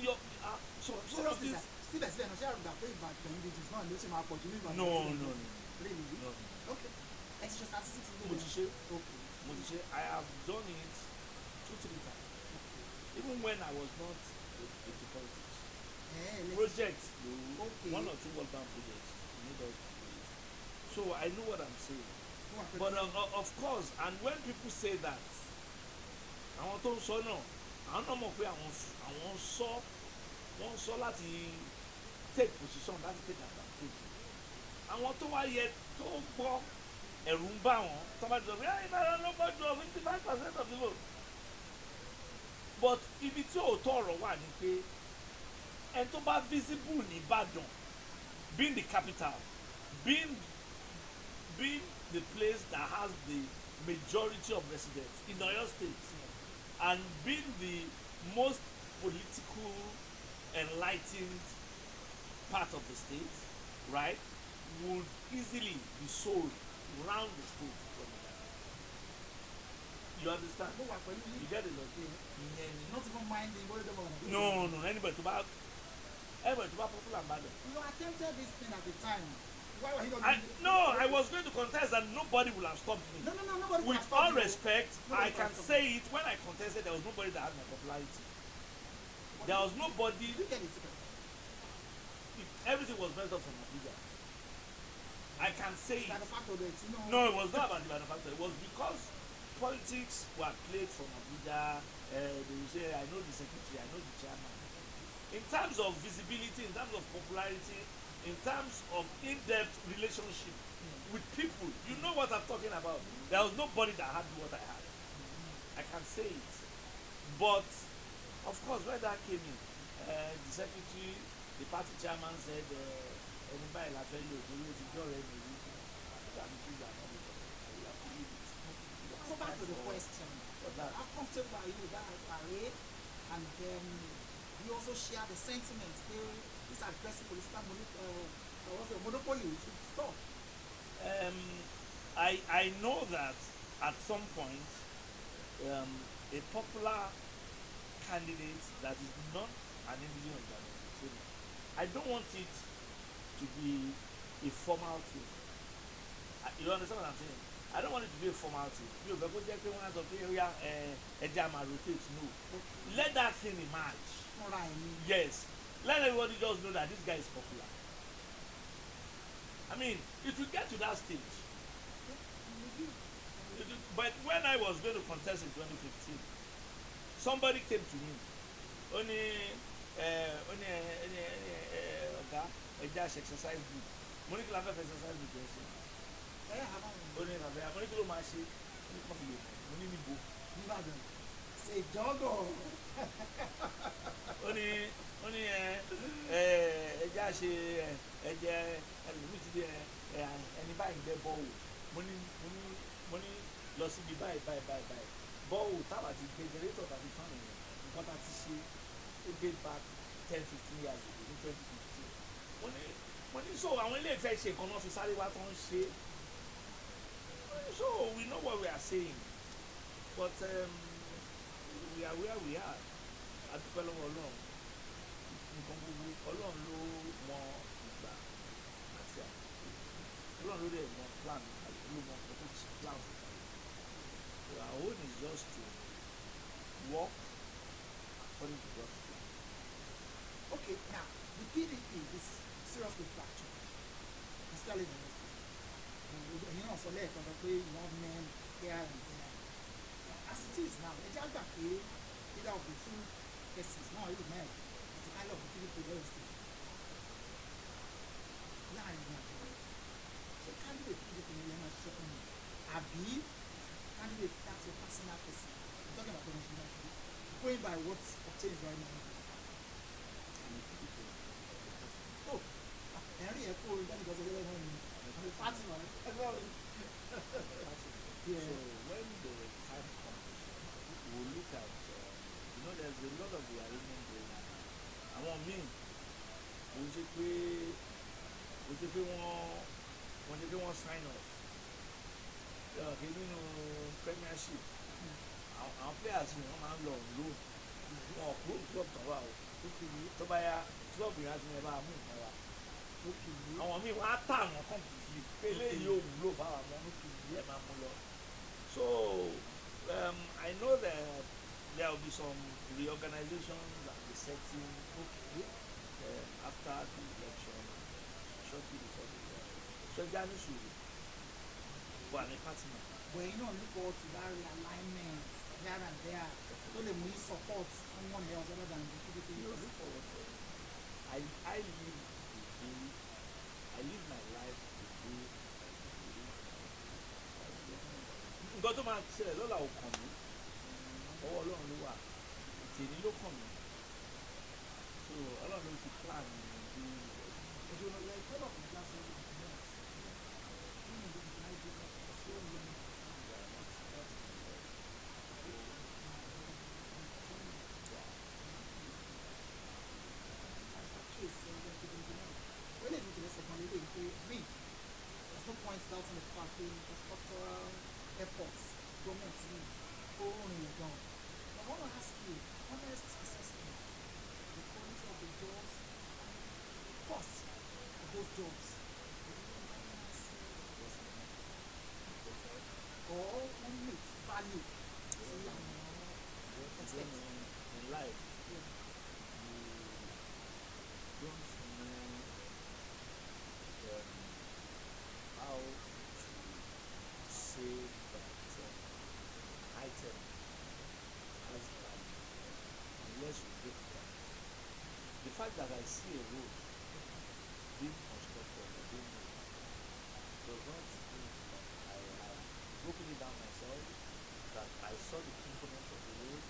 so some of Seriously, this. sir. Síbẹ̀síbẹ̀ náà, ṣé àrùgbà pé Ìbàdàn indigenes náà ló ṣe máa pọ̀ jù ní Ìbàdàn? No, residents? no, no, Really? no. Okay. Ẹ ti ṣe statistics Mo ti ṣe, Okay. mo ti ṣe. I have done it two, three times. Even when I was not into politics. Ẹ Project the Okay. one or two World Bank projects made us to do it. So I know what I'm saying. Mo wà pẹ̀lú But of course, and when people say that, àwọn tó ń sọ náà, àwọn náà mọ̀ pé àwọn ń sọ, wọ́n ń sọ láti take position, láti take advantage. Àwọn tó wá yẹ tó gbọ́, ẹ̀rù ń bà wọ́n tó bá ti sọ pé ẹ̀ Ìbàdàn ló pọ̀ jù ọ, 55% of the vote. But ibi tí òótọ́ ọ̀rọ̀ wà ni pé ẹni tó bá visible ní Ìbàdàn, being the capital, being the place that has the majority of residents in Oyo State and being the most political enlightened part of the state, right, would easily be sold round the state from Ibadan. You understand? Mo wà pẹ̀lú You yín. get it, Lord? Ìyẹn ni. Not even minding bóyá ìjọba wà. No, anybody tó bá popular Ìbàdàn. You attempted this thing at the time. Why were you not I, doing it? no, I was going to contest and nobody will have stopped me. No, nobody With can stop all you. respect, Nobody I can can stop say it, when I contested, there was nobody that had my popularity. There was nobody. Did you get it? Ticket? Everything was messed up from Abuja. I can say it. Like the fact of it, you know. No, it was not about the manufacturer. It was because Politics were played from Abuja. They will say, "I know the secretary, I know the chairman." In terms of visibility, in terms of popularity, in terms of in-depth relationship with people, you know what I'm talking about. There was nobody that had what I had. I can say it. But of course, when that came in, the secretary, the party chairman said, "Ẹni báyìí la fẹ́ lò torí ó ti jọ́ ọ̀rẹ́ mi rí." I refuse and all that. I will have to leave it. So back to the question. For that. How comfortable are you with that array? And then you also share the sentiment pé this aggressive political what's it, monopoly should stop. I know that at some point, a popular candidate that is not an indigenous of Ibadan will say no. I don't want it to be a formal thing. You understand what I'm saying? I don't want it to be a formal thing. Mi ò fẹ́ kó jẹ́ pé wọ́n á sọ pé ó yá, ẹ jẹ́ á máa rotate. No. Let that thing emerge. Fúnra ẹ̀ ni. Yes. Let everybody just know that this guy is popular. I mean, it will get to that stage. But when I was going to contest in 2015, somebody came to me. Ó ní ẹ ó ní ẹ ó ní ẹ ẹ ọ̀gá, ẹ jẹ́ á ṣe exercise book. Mo ní, "Kí la fẹ́ fẹ́ exercise book yẹn ṣe?" Ẹ àwọn Ó ní kàfẹ́. Mo ní, "Kí ló máa ṣe?" Ó ní kí wọ́n fi lè mọ̀. Mo ní, "Níbo?" Nìbàdàn ṣe ìjọ́gọ̀. Ó ní ẹ ẹ ẹ jẹ́ á ṣe ẹ ẹ jẹ́ ẹlòmíì ti di ẹ ẹ ẹni báyìí gbẹ́ borehole. Mo ní lọ síbi báyìí báyìí báyìí báyìí, borehole táwa ti gbé, generator tàbí fan yẹn, nǹkan tá a ti ṣe, ó date back 10, 15 years ago ní 2015. Mo ní so àwọn ilé ìfẹ́ ṣe nǹkan náà fi sáré wá tó ń ṣe. Mo ní, so we know what we are saying, but we are where we are. A dúpẹ́ lọ́wọ́ Ọlọ́run. Nǹkan gbogbo, Ọlọ́run ló mọ ìgbà àti àkókò. Ọlọ́run ló dẹ̀ mọ plan, ló mọ nǹkan tó ti plan fún kálukú. So our own is just to work according to God's plan. Okay, now the PDP is seriously fractured, especially in the state. Ẹ̀yin náà sọ lẹ́ẹ̀kan sọ pé you have men here and there. As it is now, ẹ jẹ́ á gbà pé either of the two persons náà yóò mẹ́rin as the kind of the PDP lọ́yọ̀ state láàrin ìrìn àjò rẹ̀. Ṣé candidate PDP ni ẹ máa ṣiṣẹ́ fún mi, àbí candidate that's your personal person? I'm talking about Governor Seyi Makinde, going by what obtains right now. I'm a PDP person. Oh, ẹ̀rín ẹ̀ kó orin jáde kan sọ lẹ́nu mi. I'm a party man. Ẹgbẹ́ mi. Party. Yeah. So when the time comes, we'll look at, there's a lot of rearrangement going on. Àwọn míì, kò ṣe pé wọ́n ṣe pé wọ́n sign off. Okay, nínú Premiership, àwọn players ni wọ́n máa ń lọ on loan. Wọn ò kúrò ní club tán wà o. Tó bá yá, club yẹn á tún yẹn bá a mú nǹkan wá. Àwọn míì, wọ́n á tà wọ́n completely pé eléyìí ò wúlò fáwọn mọ́, ẹ máa mú lọ. So I know that there will be some reorganizations and resetting after the election, shortly before the election. So ẹ jẹ́ á ní sùúrù wà ní party man. But you know, look forward to that realignment here and there tó lè mú yín support someone else other than the PDP. You look forward to it. I live the day, I live my life the day by the day by the day. Nǹkan tó máa ṣẹlẹ̀ lọ́la ò kàn mí. Ọwọ́ Ọlọ́run ló wà. Tèmi ló kàn mí. So Ọlọ́run ló ti plan bí. But you know, you're a product of that service in the north. Being in the Nigeria for so long. Yeah. Case wọ́n lè ní ìjìnlẹ̀ sọ̀kan lélẹ̀ pé me, there's no point doubting the fact pé infrastructural efforts government ní ó rìnlẹ̀ gan. But I want to ask you honest assessment, the quality of the jobs and the cost of those jobs, or wọ́n meet value sí àwọn expect. In life, you don't know how to say that Unless you break it down. The fact that I see a road being constructed or being made does not mean that I have broken it down myself, that I saw the components of the road,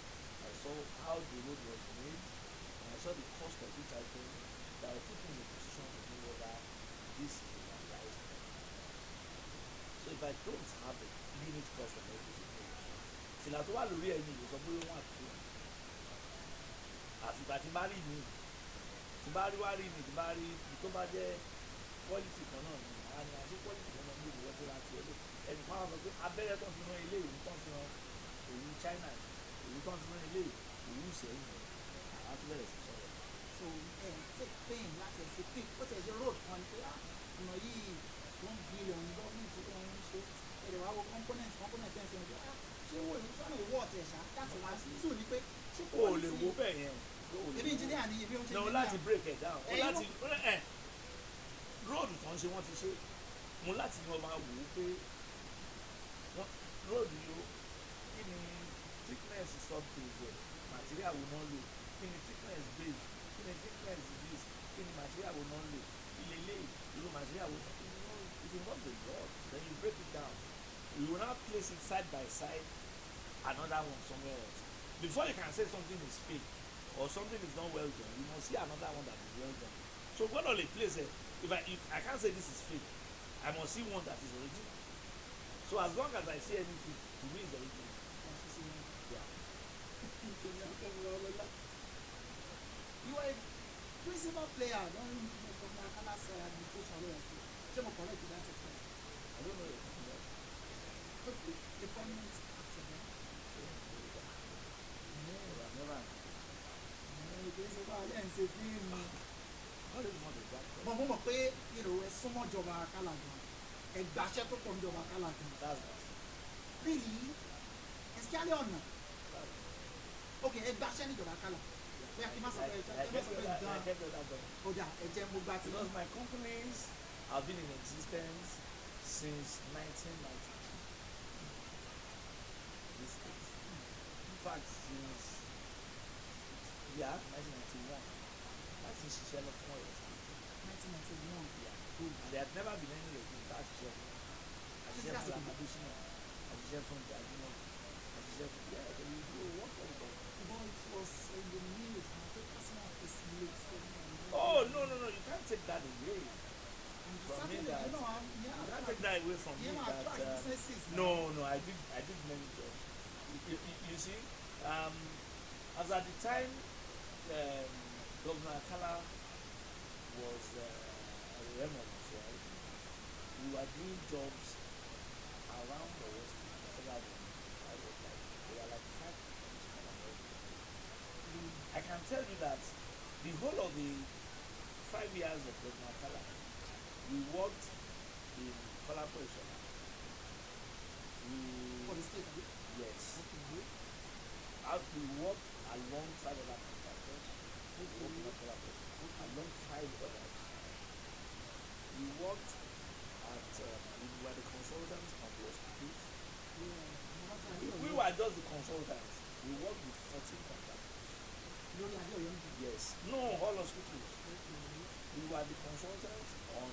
I saw how the road was made, and I saw the cost of each item, that will put me in a position to know whether this is a realized or not. So if I don't have the unit cost of everything, fìlà tó wà lórí ẹni lè sọ pé wọ́n àti àfìgbà tí bá rí mi, tí bá rí wá rí mi, tí bá rí tó bá jẹ́ quality kan náà ni màá ní àṣé quality kan náà ní ìwọ́n tí wọ́n ti ẹ̀ lò. Ẹnì kan á sọ pé abẹ́rẹ́ tó ń fi rán ilé ìwú tó ń fi rán òwú China ni, òwú tó ń fi rán ilé òwú Ìṣẹ̀yìn ni, àwọn á tún bẹ̀rẹ̀ sí sọ̀rọ̀. So ẹ take pain láti ẹ̀ ṣe pick ó ti ẹ̀ ṣe road kan ni pé, ah, ọ̀nà yìí, 1 billion ní gọ́ọ̀mẹ̀ntì tó ń ṣe, ẹ̀ dẹ̀ wá wo component ẹ̀ ń sọ pé, ah, ṣé owó yìí sọ́nà ìwọ́ ọ̀tẹ̀ ṣá? That's one. Two ni pé ṣé O ò lè wo bẹ́ẹ̀ yẹn o ò lè Ebi wo. Engineer ni ebi ó ń ṣe No, engineer. Láti break it down o Ẹ̀yin láti ẹ road tó ń ṣe, wọ́n ti ṣe, mo láti ní wọ́n máa wò ó pé road yìí o, kí ni thickness sub-base ẹ̀, material wo náà lò, kí ni thickness base, kí ni thickness this, kí ni material wo náà lò, ilé ilé irú material wo náà. It involves a lot. Then you break it down, you will now place it side by side another one somewhere else. Before you can say something is fake or something is not well done, you must see another one that is well done. So gbọ́dọ̀ lè place it. If I can't say this is fake, I must see one that is original. So as long as I see anything, to me is original. Yeah. You are a principal player during Governor Akala's administration lọ́yọ̀ state. Ṣé mo correct to that extent? I don't know your about. Okay, the prominent actor there. No, I've never. Kì í ṣe bá alẹ́ ń ṣe fíìmù. How do you want to back But mo mọ̀ pé ẹ súnmọ́ ìjọba Akala gan. Ẹ gbàṣẹ́ tó pọ̀ níjọba Akala gan. That's not. Really? Especially ọ̀nà. That's Okay, ẹ gbàṣẹ́ níjọba Akala. Bóyá kí n má sọ pé ẹ má sọ pé gan. Like every other government. Ó dà, ẹ jẹ́ mo gbà tí. Because my companies have been in existence since 1992. This state. In fact, since, yeah, 1991. Láti ṣiṣẹ́ lọ fún Ọ̀yọ́ State. 1991. Yeah. And there had never been any regime tá a ṣiṣẹ́ fún. A ṣiṣẹ́ fún Adesina, a ṣiṣẹ́ fún Ajimobi, a ṣiṣẹ́ fún, yeah, we do work for the government. But it was in the news na pé personal office late. Oh, no, you can't take that away from me Certainly, that yeah, you can't take that away from me Yeah, that attract businesses. No, I did many jobs. You see, as at the time Governor Akala was at the realm of authority, we were doing jobs around the West the federal government. I was like, there were like five companies come and help. I can tell you that the whole of the 5 years of Governor Akala, we worked in Kolapo Ishola. We For the state, abi? Yes. Okay. Out, we worked along five other contractors. We worked in Kolapo Ishola, along five others. We worked at we were the consultants on the hospitals. Yeah. Mo rántí We Adé were just the consultants. We worked with 14 contractors. Lórí Adé Ọ̀yọ́ nìkan. Yes. No, all hospitals. Okay. We were the consultants on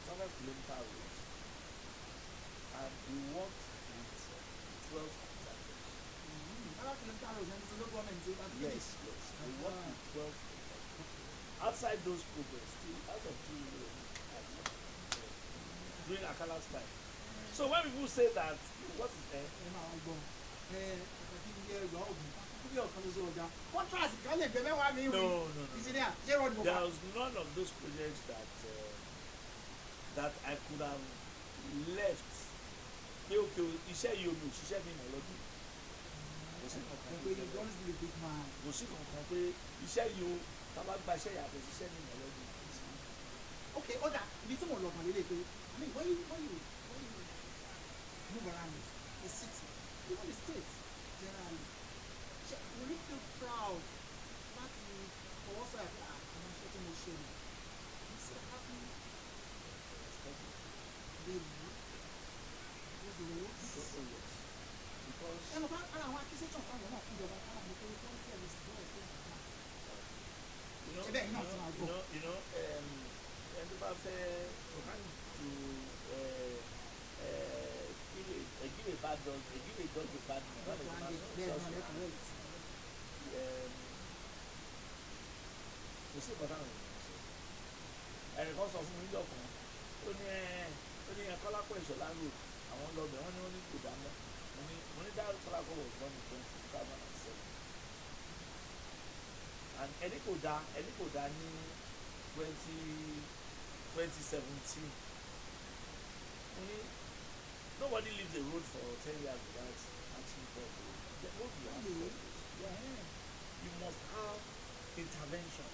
5 kilometer roads, and we worked with 12 contractors. 5 kilometer road ẹni tí ló gọ́ọ̀mẹ̀ntì bá ti Yes, finish. yes. We worked with 12 contractors. Outside those projects, two out of two during Akala's time. So when people say that, what is Ẹ máa wá gbọ́ ẹ pàtàkì ilé ẹgbàá ògùn bí ọ̀kan ṣoṣo ọ̀gá contract kan lè gbé mẹ́wàá mi No, wí. no, no. Engineer, ṣé rọ́ọ̀dù mo pa? There was none of those projects that I could have left. Pé okay o, iṣẹ́ yìí omi òṣìṣẹ́ mi mọ̀ lọ́dún. Kò sí kankan Pé you always be a big man. Kò sí kankan pé iṣẹ́ yìí o, tá a bá gba iṣẹ́ yìí àtẹ̀síṣẹ́ mi mọ̀ lọ́dún. Kò sí. Okay, ó dà, ibi tí mo lọ kàn lélẹ̀ pé, I mean, when you move around the city, even the state generally, ṣe will you feel proud láti fọwọ́ sọ̀yà pé, ah, àwọn iṣẹ́ tí mo ṣe nì? You so happy? Expected. Really, those roads? So, oh yes. Because Ẹ mọ̀ bá ara àwọn accusation táwọn náà fún ìjọba káwọn ní pé wọ́n Ṣé bẹ́ẹ̀ náà ti máa gbọ́? Ẹni tó bá fẹ́ to hand to give a bad dog, give a dog a bad name. Bẹ́ẹ̀ náà lẹ́kọ̀ọ́ rẹ̀. Kò sí nǹkan táwọn èèyàn sọ. Ẹnìkan sọ fún mi níjọ́ kan, ó ní Kọ́lápọ̀ Ìṣọ̀lá road, àwọn lọ́bẹ̀ wọ́n ní wọ́n ní kò dá mọ́. Mo ní that Kọ́lápọ̀ was done in 2007 and ẹni kò dá ní 2017. Mo ní nobody leaves a road for 10 years without patching pothole. The road will have potholes. Yeah. You must have intervention.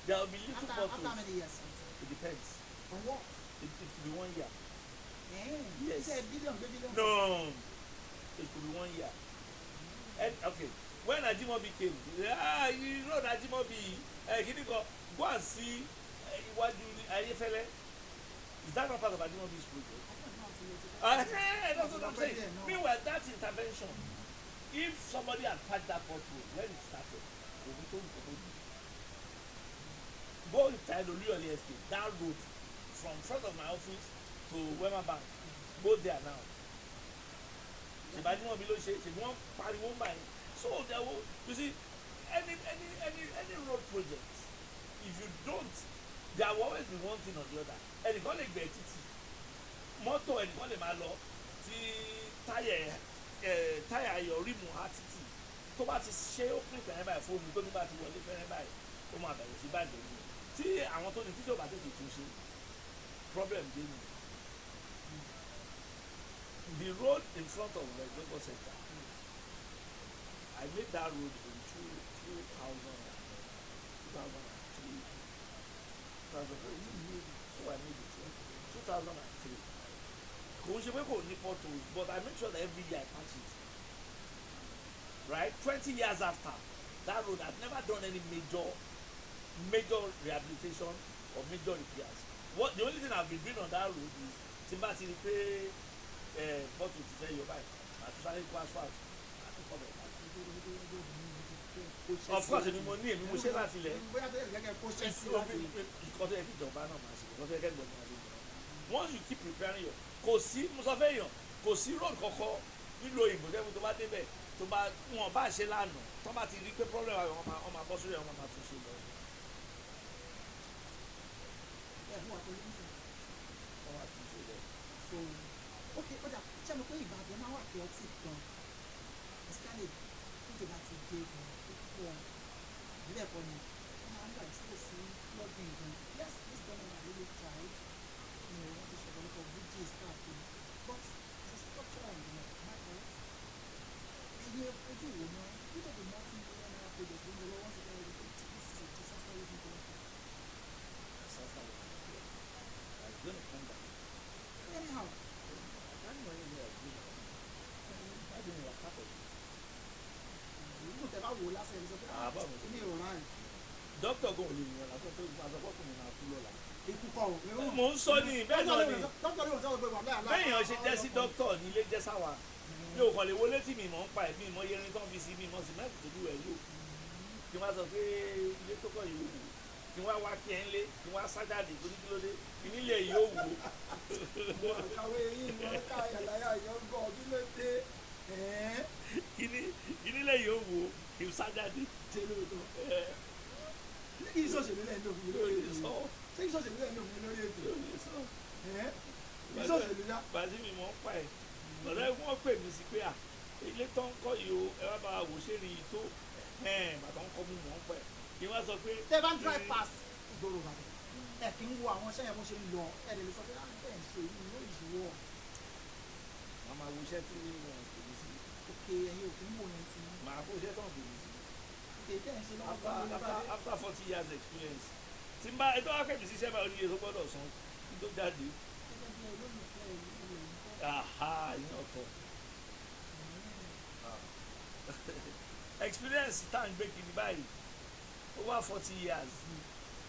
There will be little After potholes. many years? It depends. On what? It could be one year. Eh, Yes. ṣe billion gbé billion? No, it could be one year. And okay, when Ajimobi came, ah, you know Ajimobi, kini kan, go and see iwájú Ayefele. Is that not part of Ajimobi's project? That's what I'm saying. Meanwhile, that intervention, if somebody had patched that pothole when it started, kò ní tó nǹkan tó dùn. Go inside Oluyole Estate, that road from front of my office to Wema Bank, go there now. Ṣèbájú wọn bí ló ṣe ṣèbí wọn pariwo ń báyìí. So there will, you see, any road project, if you don't, there will always be one thing or the other. Ẹnìkan lè gbẹ́ títì, mọ́tò ẹnìkan lè máa lọ tí táyà ẹ táyà ayọ̀ rim á títì, tó bá ti ṣe opening fẹ́rẹ́ báyìí fóònù tó ní bá ti wọlé fẹ́rẹ́ báyìí, ó máa bẹ̀rẹ̀ sí bàjẹ́ ni. Tí àwọn tó ní títí ò bá tètè tún ṣe, problem dé ni. The road in front of the Global Center, I made that road in 2003, 2003. So I made it 2003. Kò ń ṣe pé kò ní potholes, but I make sure that every year I patch it, right? 20 years after that road, I've never done any major rehabilitation or major repairs. What the only thing I've been doing on that road is, tí n bá ti rí pé pothole ti fẹ́ yọ báyìí, màá tún sáré kó asphalt, màá tún cover padà. Of course, èmi mo ní, èmi mo ṣe láti ilẹ̀. Bóyá tó yẹ kẹ́kẹ́ kó ṣẹ́ sí láti. Nǹkan tó yẹ kí ìjọba náà máa ṣe, nǹkan tó yẹ kí ìjọba máa ṣe nìyẹn. Once you keep preparing your, kò sí, mo sọ fẹ́ yàn, kò sí road kọ̀ọ̀kan nílò òyìnbó tẹ́kun tó bá débẹ̀, tó bá wọn bá ṣe lánàá, tó bá ti rí pé problem wà, wọn máa bọ́ sórí ẹ̀, wọn máa tún ṣe lọ. Ẹ fún wa tẹlifíṣàn. Wọn máa tún ṣe lọ. So ok, ó dà, ṣé mo pé Ìbàdàn máa wà chaotic gan, especially tójò bá ti dé gan púpọ̀, ìbílẹ̀ kọ́ ni wọ́n máa ń gbà expose sí flooding gan. Yes, this government has really tried, wọ́n ti ṣe ọ̀pọ̀lọpọ̀ bridges káàkiri, but it's a structural engineer, am I correct? Ẹ̀yin ojú ìwò náà, which of the multi-million naira projects ló ń lọ lọ́wọ́ sí ẹ̀rọ? This is a disaster waiting to happen. Disaster will come here. It's gonna come down. Anyhow. I can't know anywhere it's going to come down. I don't know part of it. Ìlú tẹ bá wò ó lásán, ẹ̀ sọ pé Ah, báwo ni? mi ò rán. Dókítà gan ò lè yàn lásán tó máa sọ fọkùnrin máa kú lọ́la. Ikú kọ́ o. Mò ń sọ ní bẹ́ẹ̀ náà ni. Dókítà ló ń sọ pé wà láyà. Bẹ́ẹ̀yàn ṣe jẹ́ sí dókítà nílé jẹ́ sáwa, mi ò kàn lè wọlé tí mi mọ̀ ń pa ẹ̀, mi mọ̀ iye irin tán fi sí, mi mọ̀ sìmẹ́ǹtì tó dúró ẹ̀ lò, kí wọ́n á sọ pé ilé tó kọ̀ yìí ó wò, kí wọ́n á wá kí ẹ ń lé, kí wọ́n á sá jáde tó ní kí ló dé, kí nílé yìí ó wò. Kàwé yìí wọ́n ká àyàláyà yọ gbọ́ kí ló dé ẹ̀ẹ́n. Kí nílé yìí ó wò, kí n sá jáde. Ṣe lóòótọ́? Ẹ. Ṣé kí ìṣòṣèlú lẹ́yìn ló fún mi lórí lórí ètò? Sọ. Ṣé kí ìṣòṣèlú lẹ́yìn ló fún mi lórí ètò? Lórí sọ. Ẹ̀ẹ́n, ìṣòṣèlú yá. Bàtí mi mọ̀ ń pa ẹ̀, ọ̀rẹ́ wọn pè mí sí pé à ilé tó ń kọ́ yìí o, ẹ wá bá wa wò ṣé rí i tó ẹ̀ẹ́n bàtà ń kọ́ mú mọ̀ ń pa ẹ̀, kí wọ́n sọ pé. Tẹ́ bá ń drive past ìgboro Ìbàdàn, ẹ kì í wo àwọn iṣẹ́ yẹn bó ṣe ń lọ, ẹ lè sọ pé ah, bẹ́ẹ̀ ń ṣe yìí ló ìṣòwò? Màá máa wo iṣẹ́ tí wọ́n pè mí sí. Òkè ẹ̀yin ò kì í wò yẹn ti. Màá kó iṣẹ́ tó ń pè mí sí. Òkè tẹ́ ẹ̀ ń ṣe lọ́wọ́ After tó ń lọ after bá dé. After 40 years experience, tí n bá ètò wá pè mí sí iṣẹ́ báyìí, oníye tó gbọ́dọ̀ san kí tó jáde. Gẹ́gẹ́ bí olólùfẹ́ ìlú ilẹ̀ yìí kọ́. Aha, ìyẹn ọ̀tọ̀. Experience tá à ń gbé kiri báyìí over 40 years,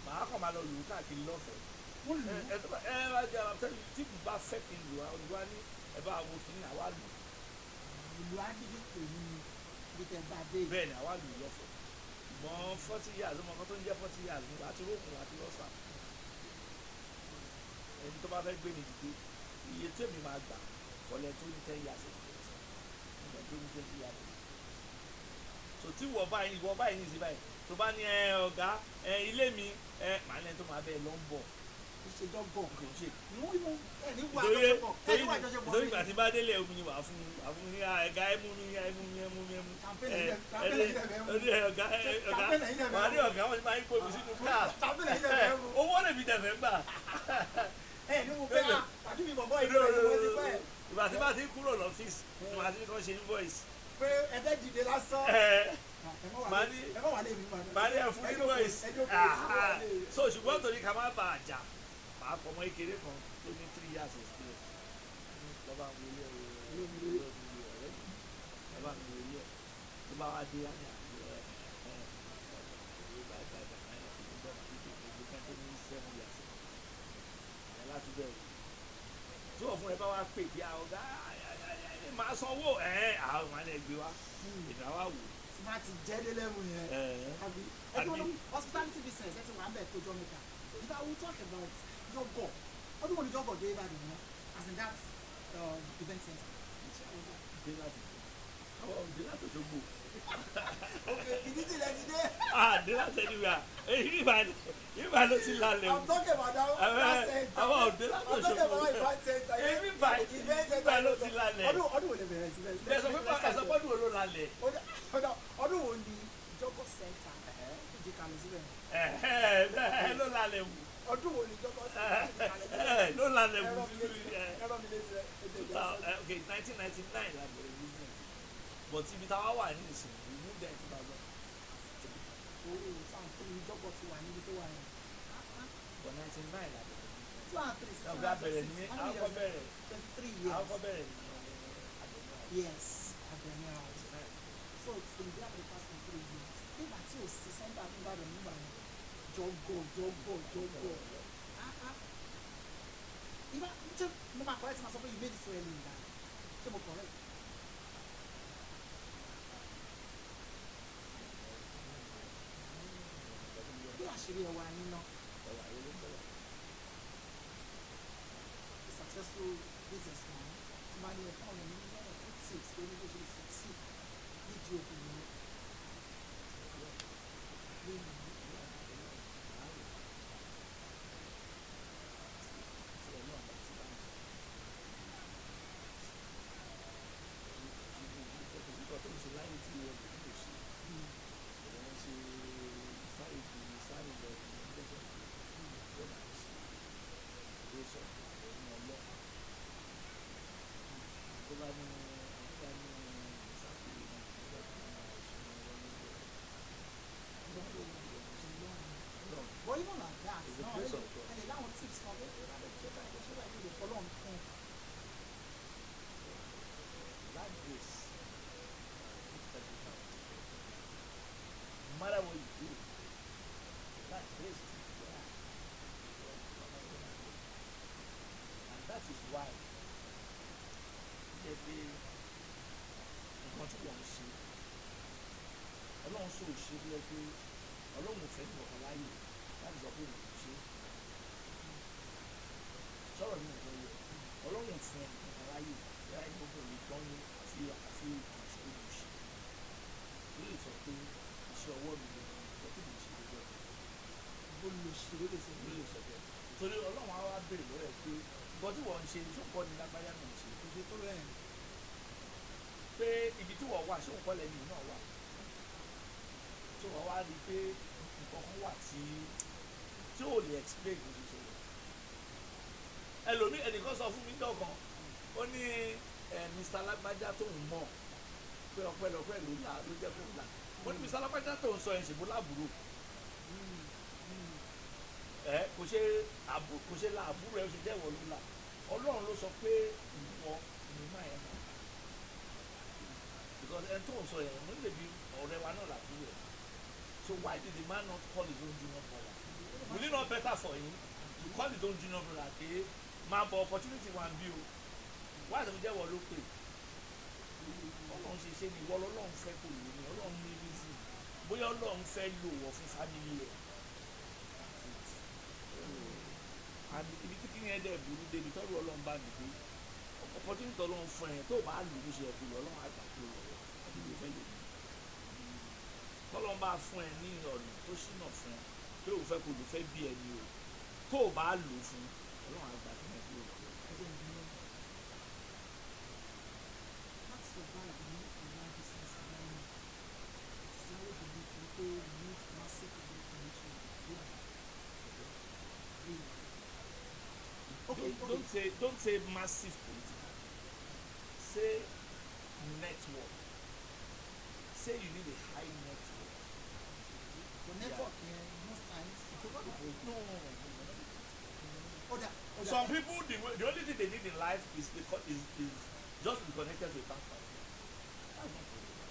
màá kàn máa lọ lù ú káàkiri lọ́fẹ̀ẹ́. Wọ́n lù Ẹ ú. ẹ tó bá ẹ bá jẹ àwọn tẹ́lẹ̀ tí kò bá fẹ́ kí n lù á, olùwà ní ẹ bá wo kí ní àwa lù. Ìlú Agídí pè ní ibi tẹ́ bá dé. Bẹ́ẹ̀ ni, àwa lù lọ́fẹ̀ẹ́. Ṣùgbọ́n 40 years, ọmọ kan tó ń jẹ́ 40 years ní wàá ti rókun, wàá ti rọ́ṣà. Ẹni tó bá fẹ́ gbé ní dìde, iye tèmi máa gbà kọ́lẹ̀ tó ní 10 years experience, nígbà tó ní 20 years. So tí wọ́ báyìí ní ìsìn báyìí, tó bá ní ẹ ọ̀gá ẹ ilé mi ẹ màá lẹ́ni tó máa bẹ́ẹ̀ lọ ń bọ̀. Ìṣèjọba Kò ń ṣe ìwọ ẹni wà torí àjọṣepọ̀ torí ẹni wà àjọṣepọ̀. Torí ìgbà tí bá délé, omi ni wàá fún mi, wàá fún mi ní ẹ̀gá, ẹmú mi, ẹmú mi, ẹmú mi, ẹmú. Campaign ilẹ̀, campaign ilẹ̀ bẹ́ẹ̀ mú. Ẹ ọ̀gá, ẹ ọ̀gá, Campaign ilẹ̀ wàá ní bẹ́ẹ̀ mú. ọ̀gá, wọn ti máa ń gbómi sínú káà. Campaign ilẹ̀ bẹ́ẹ̀ mú. Owó lè fi tẹ̀fẹ̀ gbà. Ẹ ní mo fẹ́ àti mi bọ̀bọ̀ ìlú rẹ̀ mo ti pẹ́. Ìgbà tí bá ti kúrò lọ́fíìsì ni màá ti kọ́ ṣe invoice. Pé ẹ̀fẹ́ dìde lásán. Ẹ Ẹ má wà lé mi padà. Màá ní ẹ fún invoice. Ẹ So ṣùgbọ́n torí ká má bàa jà, màá pọ̀ mọ́ kékeré kan tó ní 3 years experience lọ́ba mi ilé ọ̀rẹ́ mi, lọ́ba mi ilé ẹ̀ tó bá wá dé àná ẹ̀ ẹ̀ ẹ̀ báyìí báyìí báyìí ẹ̀ gbọ́ màá ní kékeré kan tó ní 7 years ẹ̀ láti bẹ̀rẹ̀. Tí wọ́n fún ẹ bá wá pè bí i ọ̀gá máa sanwó ẹ̀ àwọn máa ń gbé wá, èmi àwa wò. Tí máa ti jẹ́ dé lẹ́mú yẹn. Ẹ̀ Àbí ẹgbẹ́ wọn hospitality business ẹ ti wà ń bẹ̀ tó jọ mẹ́ta. If I will talk about Jọgọ, ọdún wo ni Jọgọ dé Ìbàdàn náà, as in that event center? Dé láti àwọn òde láti Òṣogbo. Ok, ìdí tí ilẹ̀ ti dé. Ah, dé láti anywhere, èyí ìbá ló ti lálẹ́ o. I'm talking about that center. Àwọn òde láti I'm talking Òṣogbo. about event center. Èmi bá Event center. ìbá ló ti lálẹ́. Ọdún wo lè bẹ̀rẹ̀ sí bẹ̀rẹ̀? Ẹ sọ pé ẹ sọ pé ọdún wo ló lálẹ́? Ọdún wo ni Jọgọ center ìdí kalẹ̀ síbẹ̀? Ẹ ló lálẹ́ wù. Ọdún wo ni Jọgọ center ìdí kalẹ̀ síbẹ̀? Ẹ ló lálẹ́ wù. Ẹ̀rọ mi létí, ẹ̀rọ mi létí rẹ̀ ètò ìjà. Ok, 1999 la bẹ̀rẹ̀ business, but ibi táwa wà ní ìsìn, we moved there in 2003. Owó táwọn tó ní Jọgọ ti wà níbi tó wà yẹn. But 99 la bẹ̀rẹ̀ business. Two and three. Ọ̀gá bẹ̀rẹ̀ ní àkọ́kọ́ bẹ̀rẹ̀ 23 years. Àkọ́kọ́ bẹ̀rẹ̀ ní Abẹ́ní House. Yes, Abẹ́ní House. So it's been there for the past 23 years. Nígbà tí ò sí center fún Ìbàdàn nígbà yẹn, Jọgọ, Jọgọ, Jọgọ. Ah ah. Ìbá ṣé mo máa correct máa sọ pé you made it so early in life? Ṣé mo correct? Bí àṣírí ẹwà níná, Ẹwà yẹn ló ń bẹ̀rẹ̀. a successful businessman tí máa ní ẹ̀fọ́ àwọn ènìyàn one or two tips lórí bó ṣe lè succeed nídìí okòwò lónìí. Tí Ọlọ́run bá ti bá ń sọ tó ń ṣe láyé tí ìwọ lè lè ṣe ìwọ ń ṣe sáré kiri sáré lọ ìwọ ń gbẹ́sẹ̀ ìwọ náà ń ṣe ìwé sọ ẹ̀yìn Ọlọ́run tó bá ní tó bá ní sáfìrí náà nígbà tó máa ṣe Ọlọ́run. But even at that, It's the náà grace of God. ẹ lè láwọn tips kan pé ẹ bá lè ṣe báyìí, ṣe báyìí, lè fọlọ́run fún un. That grace put everything together. No matter what you do, that grace is there. And that is why jẹ́ pé nǹkan tí wọ́n ń ṣe, Ọlọ́run sọ òṣè bí ẹ pé Ọlọ́run ò fẹ́ ní ọ̀kan láàyè láti sọ pé òun ò ṣe. Sọ̀rọ̀ mi ò fẹ́ yẹ Ọlọ́run ò fún ẹnì kankan láàyè láì gbogbo lè gbọ́n ní àfi olùṣe olùṣe ó lè sọ pé iṣẹ́ ọwọ́ mi lè sọ pé mo ṣe gbogbo ẹ̀. Olùṣe ló lè sọ. Ló lè sọ bẹ́ẹ̀ torí Ọlọ́run á wá béèrè lọ́wọ́ ẹ̀ pé nǹkan tí wọ́n ń ṣe ṣó kọ́ ni lágbájá náà ń ṣe? Kò ṣe tó rẹ̀. Pé ibi tí wọ́n wà, ṣé òun kọ́ lẹ́nu náà wà tó wọ́n wá rí i pé nǹkan kan wà tí ò lè explain bó ṣe ṣẹlẹ̀. Ẹlòmíì, ẹnìkan sọ fún mi dọ̀kan, ó ní ẹ Mr. Lágbájá tó ń mọ̀ pé ọpẹ́lọpẹ́ ló là ló jẹ́ kó là. Ó ní Mr. Lágbájá tó ń sọ ẹ̀ ṣèbó láàbúrò ẹ kò ṣe àbú kò ṣe la àbúrò ẹ ó ṣe jẹ́ ìwọ ló là. Ọlọ́run ló sọ pé ìwọ ni máa ẹ̀ máa, because ẹni tó ń sọ yẹn mo lè bi ọ̀rẹ́ wa náà làbúrò ẹ̀. So why did the man not call his own junior brother? Will it not better for him to call his own junior brother pé máa bọ, opportunity wa ń bí o? Why tó fi jẹ́ ìwọ ló pè? Ọlọ́run ṣe ṣe ni ìwọ lọ́lọ́run fẹ́ kò lè ní Ọlọ́run ní reason. Bóyá Ọlọ́run fẹ́ lò wọ́ fún family ẹ̀. That's it. And ibi tí kí ni ẹ dẹ̀ burú débi tọ́rù Ọlọ́run bá mi dé, opportunity Ọlọ́run fún ẹ tó o bá lò bó ṣe yẹ kó lò, Ọlọ́run á gbà kúrò lọ́wọ́ àbí ló fẹ́ lò ní. Tọ́lọ́run bá fún ẹ ní ọ̀nà tó ṣínà fún ẹ pé òun fẹ́ kó lò fẹ́ bí ẹni o, tó o bá lò fún, Ọlọ́run á gbà kí ẹ kúrò lọ́wọ́. Ẹjẹ ìdílé láti survive ní online business environment, it is now believed wípé we need massive public connection. Yeah. Okay, Don't, okay. don't say massive political. Say network. Say you need a high network. The network yẹn most times. No, no, no, no, no. Ọ̀dà ọ̀dà. Some people, the only thing they need in life is the co- is just to be connected to a bank account. That's not political.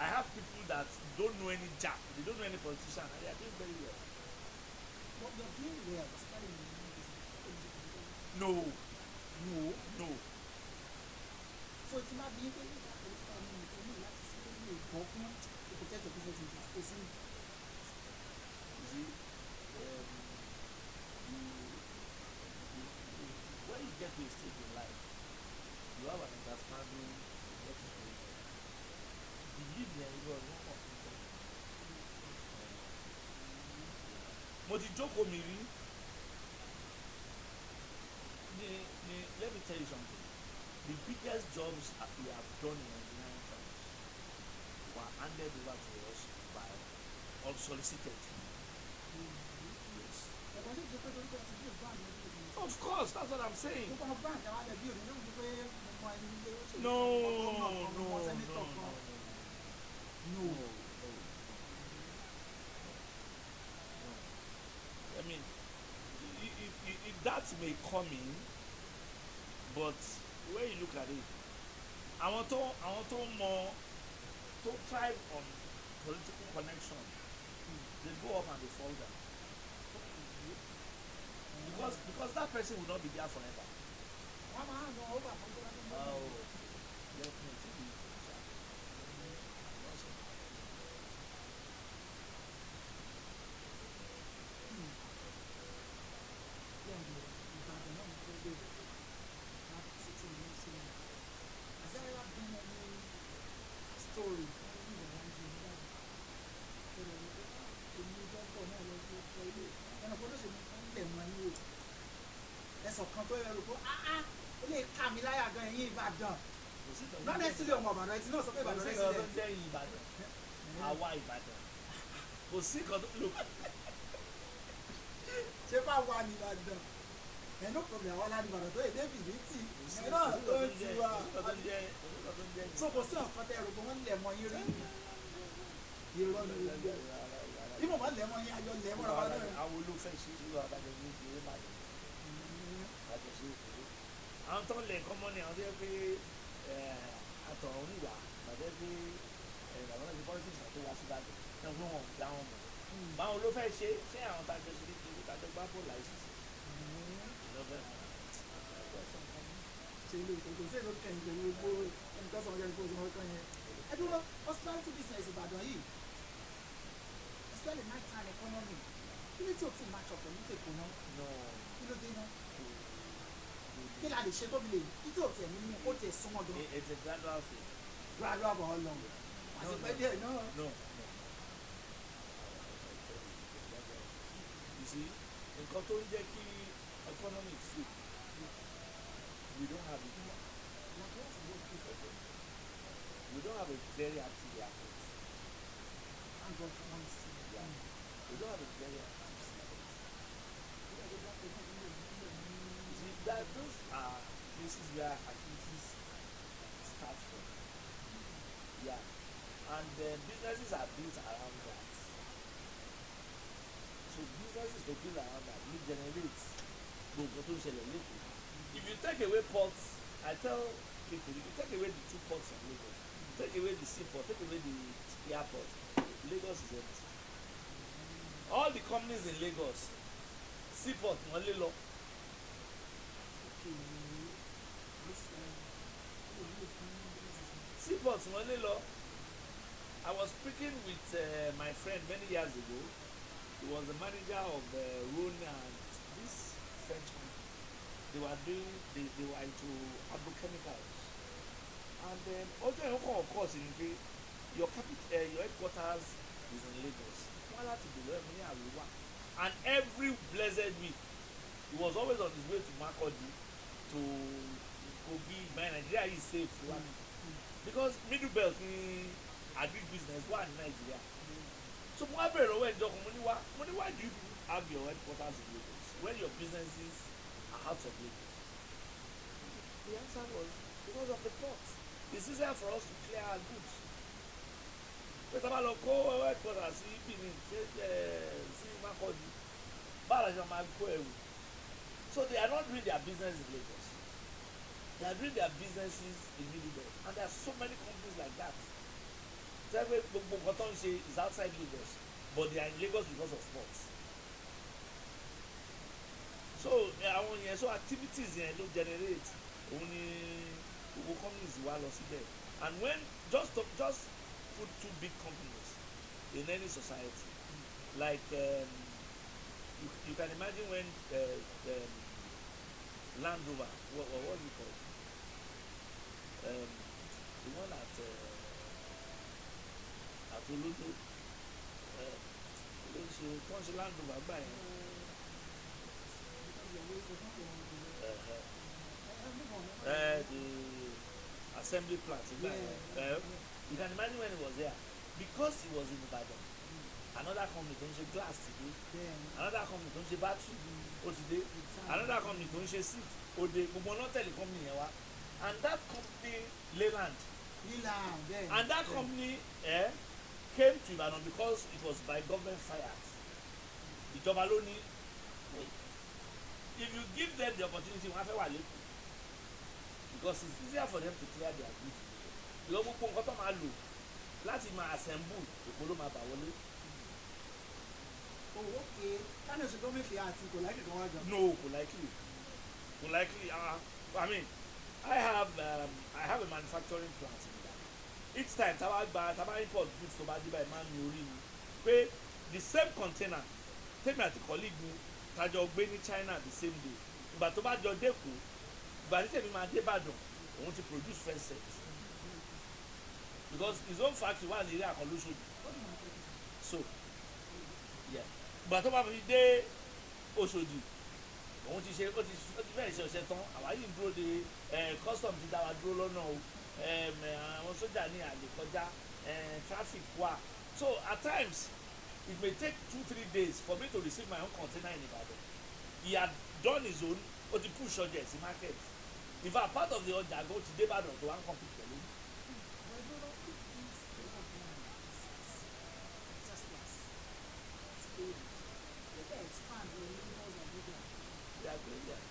I have people that don't know any jack, they don't know any politician, and they are doing very well. But you're doing well, especially in the online business. No, No. no. So tí máa bí pé nípa political meaning tó ní láti sí pé lè bọ́ fún to protect your business interest, kò sí. You see, when you get to a stage in life, you have an understanding of what is going on. Believe me, you are not confident. Mo ti jókòó mi rí ní. Let me tell you something. The biggest jobs we have done in engineering firms were handed over to us by unsolicited. Yes. Ẹ̀kọ́ ṣe jẹ́ pé torí pé ẹ ti build brand lórí ìlú. Of course, that's what I'm saying. Gbogbo àwọn brand àwọn àdàbí òní ló ń gbé pé mo mọ ẹni ilé ó ṣe. No, Gómìnà no, kan, mo no, mọ no, senator no, kan. no, No. no, no. I mean, that may come in, but when you look at it, àwọn tó mọ tó thrive on political connection, they go up and they fall down because that person will not be there forever. Wọ́n máa ń lọ over fún tó bá tó ń bọ̀. Oh, definitely. Not sure. Ìbàdàn náà mo fẹ́ gbé láti city ní sí i. Has there ever been any story fún ìwọ̀n ju Ìbàdàn? Tó lọ wípé èmi dọ́kọ̀ náà lọ sí ọkọ̀ ilé. Ẹnì kan olóṣèlú kan lẹ̀ mọ́ ní o. Ẹ̀sọ̀ kan tó yẹ rò pé áá ó lè kà mí láyà gan ẹ̀yìn Ìbàdàn. Kò sí ìtọ́jú. Not necessarily ọmọ Ìbàdàn, ẹ ti náà sọ pé Kò Ìbàdàn sí nǹkan tó resident. ń jẹ́ Ìbàdàn. Àwa Ìbàdàn. Kò sí nǹkan tó look. Ṣé bá wà ní Ìbàdàn? Ẹ no problem, àwọn aládùn Ìbàdàn tó yẹ David ní tì. Kò sí Ẹ náà nǹkan tó tó ń ti jẹ́ wá. kò sí nǹkan tó ń jẹ́ kò sí nǹkan tó ń jẹ́. So kò sí ọ̀kan tẹ́ ẹrù pé wọ́n lẹ̀ mọ́ yín rí. Irọ́ ni gbogbo ẹ̀. Bí mo bá lẹ̀ mọ́ yín, ayọ̀ lẹ̀ mọ́ra wa náà. Àwọn olófẹ́ ṣe irú abájọ ní ìdílé Ìbàdàn. Àjọṣe ìdílé. Àwọn tó ń lẹ̀ nǹkan mọ́ ni àwọn tó yẹ pé àtọ̀run níwà bàtẹ́ pé bàbá náà ti politics náà tó wá sí Ìbàdàn náà fún wọn dá wọn mọ̀. Báwo ló fẹ́ ṣe ṣé àwọn tájọ ṣe kékeré tájọ gbá bọ́ọ̀lù àìsísì lọ́fẹ́ mọ́. Ṣe ilé ìtọ́jú ṣé ìlú kẹyìn pẹ̀lú gbogbo ẹni tó sọ̀rọ̀ yẹn kó o sọ̀rọ̀ yẹn. Ẹ dúró, hospitality business Ìbàdàn yìí, especially night time economy, kí ló tí o ti match up pẹ̀lú tèkó náà? No. Kí ló dé náà? Kí la lè ṣe tó fi lè kí tí o tiẹ̀ mímú kó tiẹ̀ súnmọ́ gan? It's a gradual thing. Gradual for how long? Àsìkò díẹ̀ náà. No. You see, nǹkan tó ń jẹ́ kí economy fit, we don't have it. We don't have a very active airport. Thank God for one thing. Yeah. We don't have a very active seaport. You see, that those are places where activities start from. Yeah. And businesses are built around that. So businesses to build around that will generate gbogbo tó ń ṣẹlẹ̀ l'Ékòó. If you take away ports, I tell people, if you take away the two ports in Lagos, take away the seaport, take away the airport, Lagos is empty. All the companies in Lagos, seaport wọ́n lé lọ. Okay. This, Seaport wọ́n lé lọ. I was was speaking with my friend many years ago. He was the manager of Rhone and this French company. They were into agrochemicals. And then ọjọ́ yẹn kàn occur sí ni pé your capital, your headquarters is in Lagos. Wọ́n láti bèrè ẹ̀mí ní àríwá. And every blessed week, he was always on his way to Makurdi, to Kogi. My Nigeria is safe. Because Middle Belt ni agric business wà ní Nigeria. So mo wá bẹ̀rẹ̀ lọ́wọ́ ẹ̀jọ̀ kan, mo ní wá, mo ní, why do you people have your headquarters in Lagos when your businesses are out of Lagos? The answer was because of the port. It's easier for us to clear our goods. Pé tá a bá lọ kó headquarters sí Benin, ṣe sí Makurdi, báwo la ṣe máa kó ẹrù? So they are not doing their business in Lagos. They are doing their businesses in Middle Belt, and there are so many companies like that. Tẹ́ pé gbogbo nǹkan tó ń ṣe is outside Lagos, but they are in Lagos because of sports. So àwọn yẹn, so activities yẹn ló generate, òun ni gbogbo companies wá lọ síbẹ̀. And when just put two big companies in any society, like you can imagine when Land Rover, what is it called, the one at Olodo, ló ń ṣe tó ń ṣe Land Rover gbà yẹn. The assembly plant gbà yẹn. You can imagine when he was there, because he was in Ibadan, another company tó ń ṣe glass ti dé, another company tó ń ṣe battery ó ti dé, another company tó ń ṣe seat ó dé. Gbogbo ọ̀nà tẹ̀lé company yẹn wá, and that company, Leyland. Leyland, bẹ́ẹ̀. And that company came to Ibadan because it was by government fiat. Ìjọba ló ní if you give them the opportunity, wọ́n á fẹ́ wà lẹ́kọ̀ọ́ because it's easier for them to clear their goods, because gbogbo nǹkan tó máa lò láti máa assemble, Èkó ló máa bà wọlé. Oh, okay. Kánò ṣe government fiat kò láìpẹ́ kan wá jọ. No, kò likely, kò likely. I mean, I have a manufacturing plant in Ibadan. Each time tá bá gba, tá bá import goods, tó bá dé báyìí, máa ń ní orí mi pé the same container tèmi àti colleague mi tájọ gbé ní China the same day, ìgbà tó bá jọ dẹ́kun, ìgbà tí tèmi máa dé Ìbàdàn, òun ti produce first set, because his own factory wà ní ilé àkọlùsòdì. So yeah, ìgbà tó bá fi dé Òṣòdì, òun ti ṣe, ó ti fẹ́ẹ̀ ṣe ọ̀ṣẹ́ tán. Àwa yìí ń dúró de custom ti dá wa dúró lọ́nà o, àwọn sójà ní àlè kọjá, traffic wà. So at times it may take 2-3 days for me to receive my own container in Ibadan. He had done his own, ó ti push ọjà ẹ̀ sí market. In fact, part of the ọjà go ti dé Ìbàdàn tó wá ń compete pẹ̀lú. But if this plot of land is surplus, it's paid, they can expand the Lagos and Abuja. They are going there.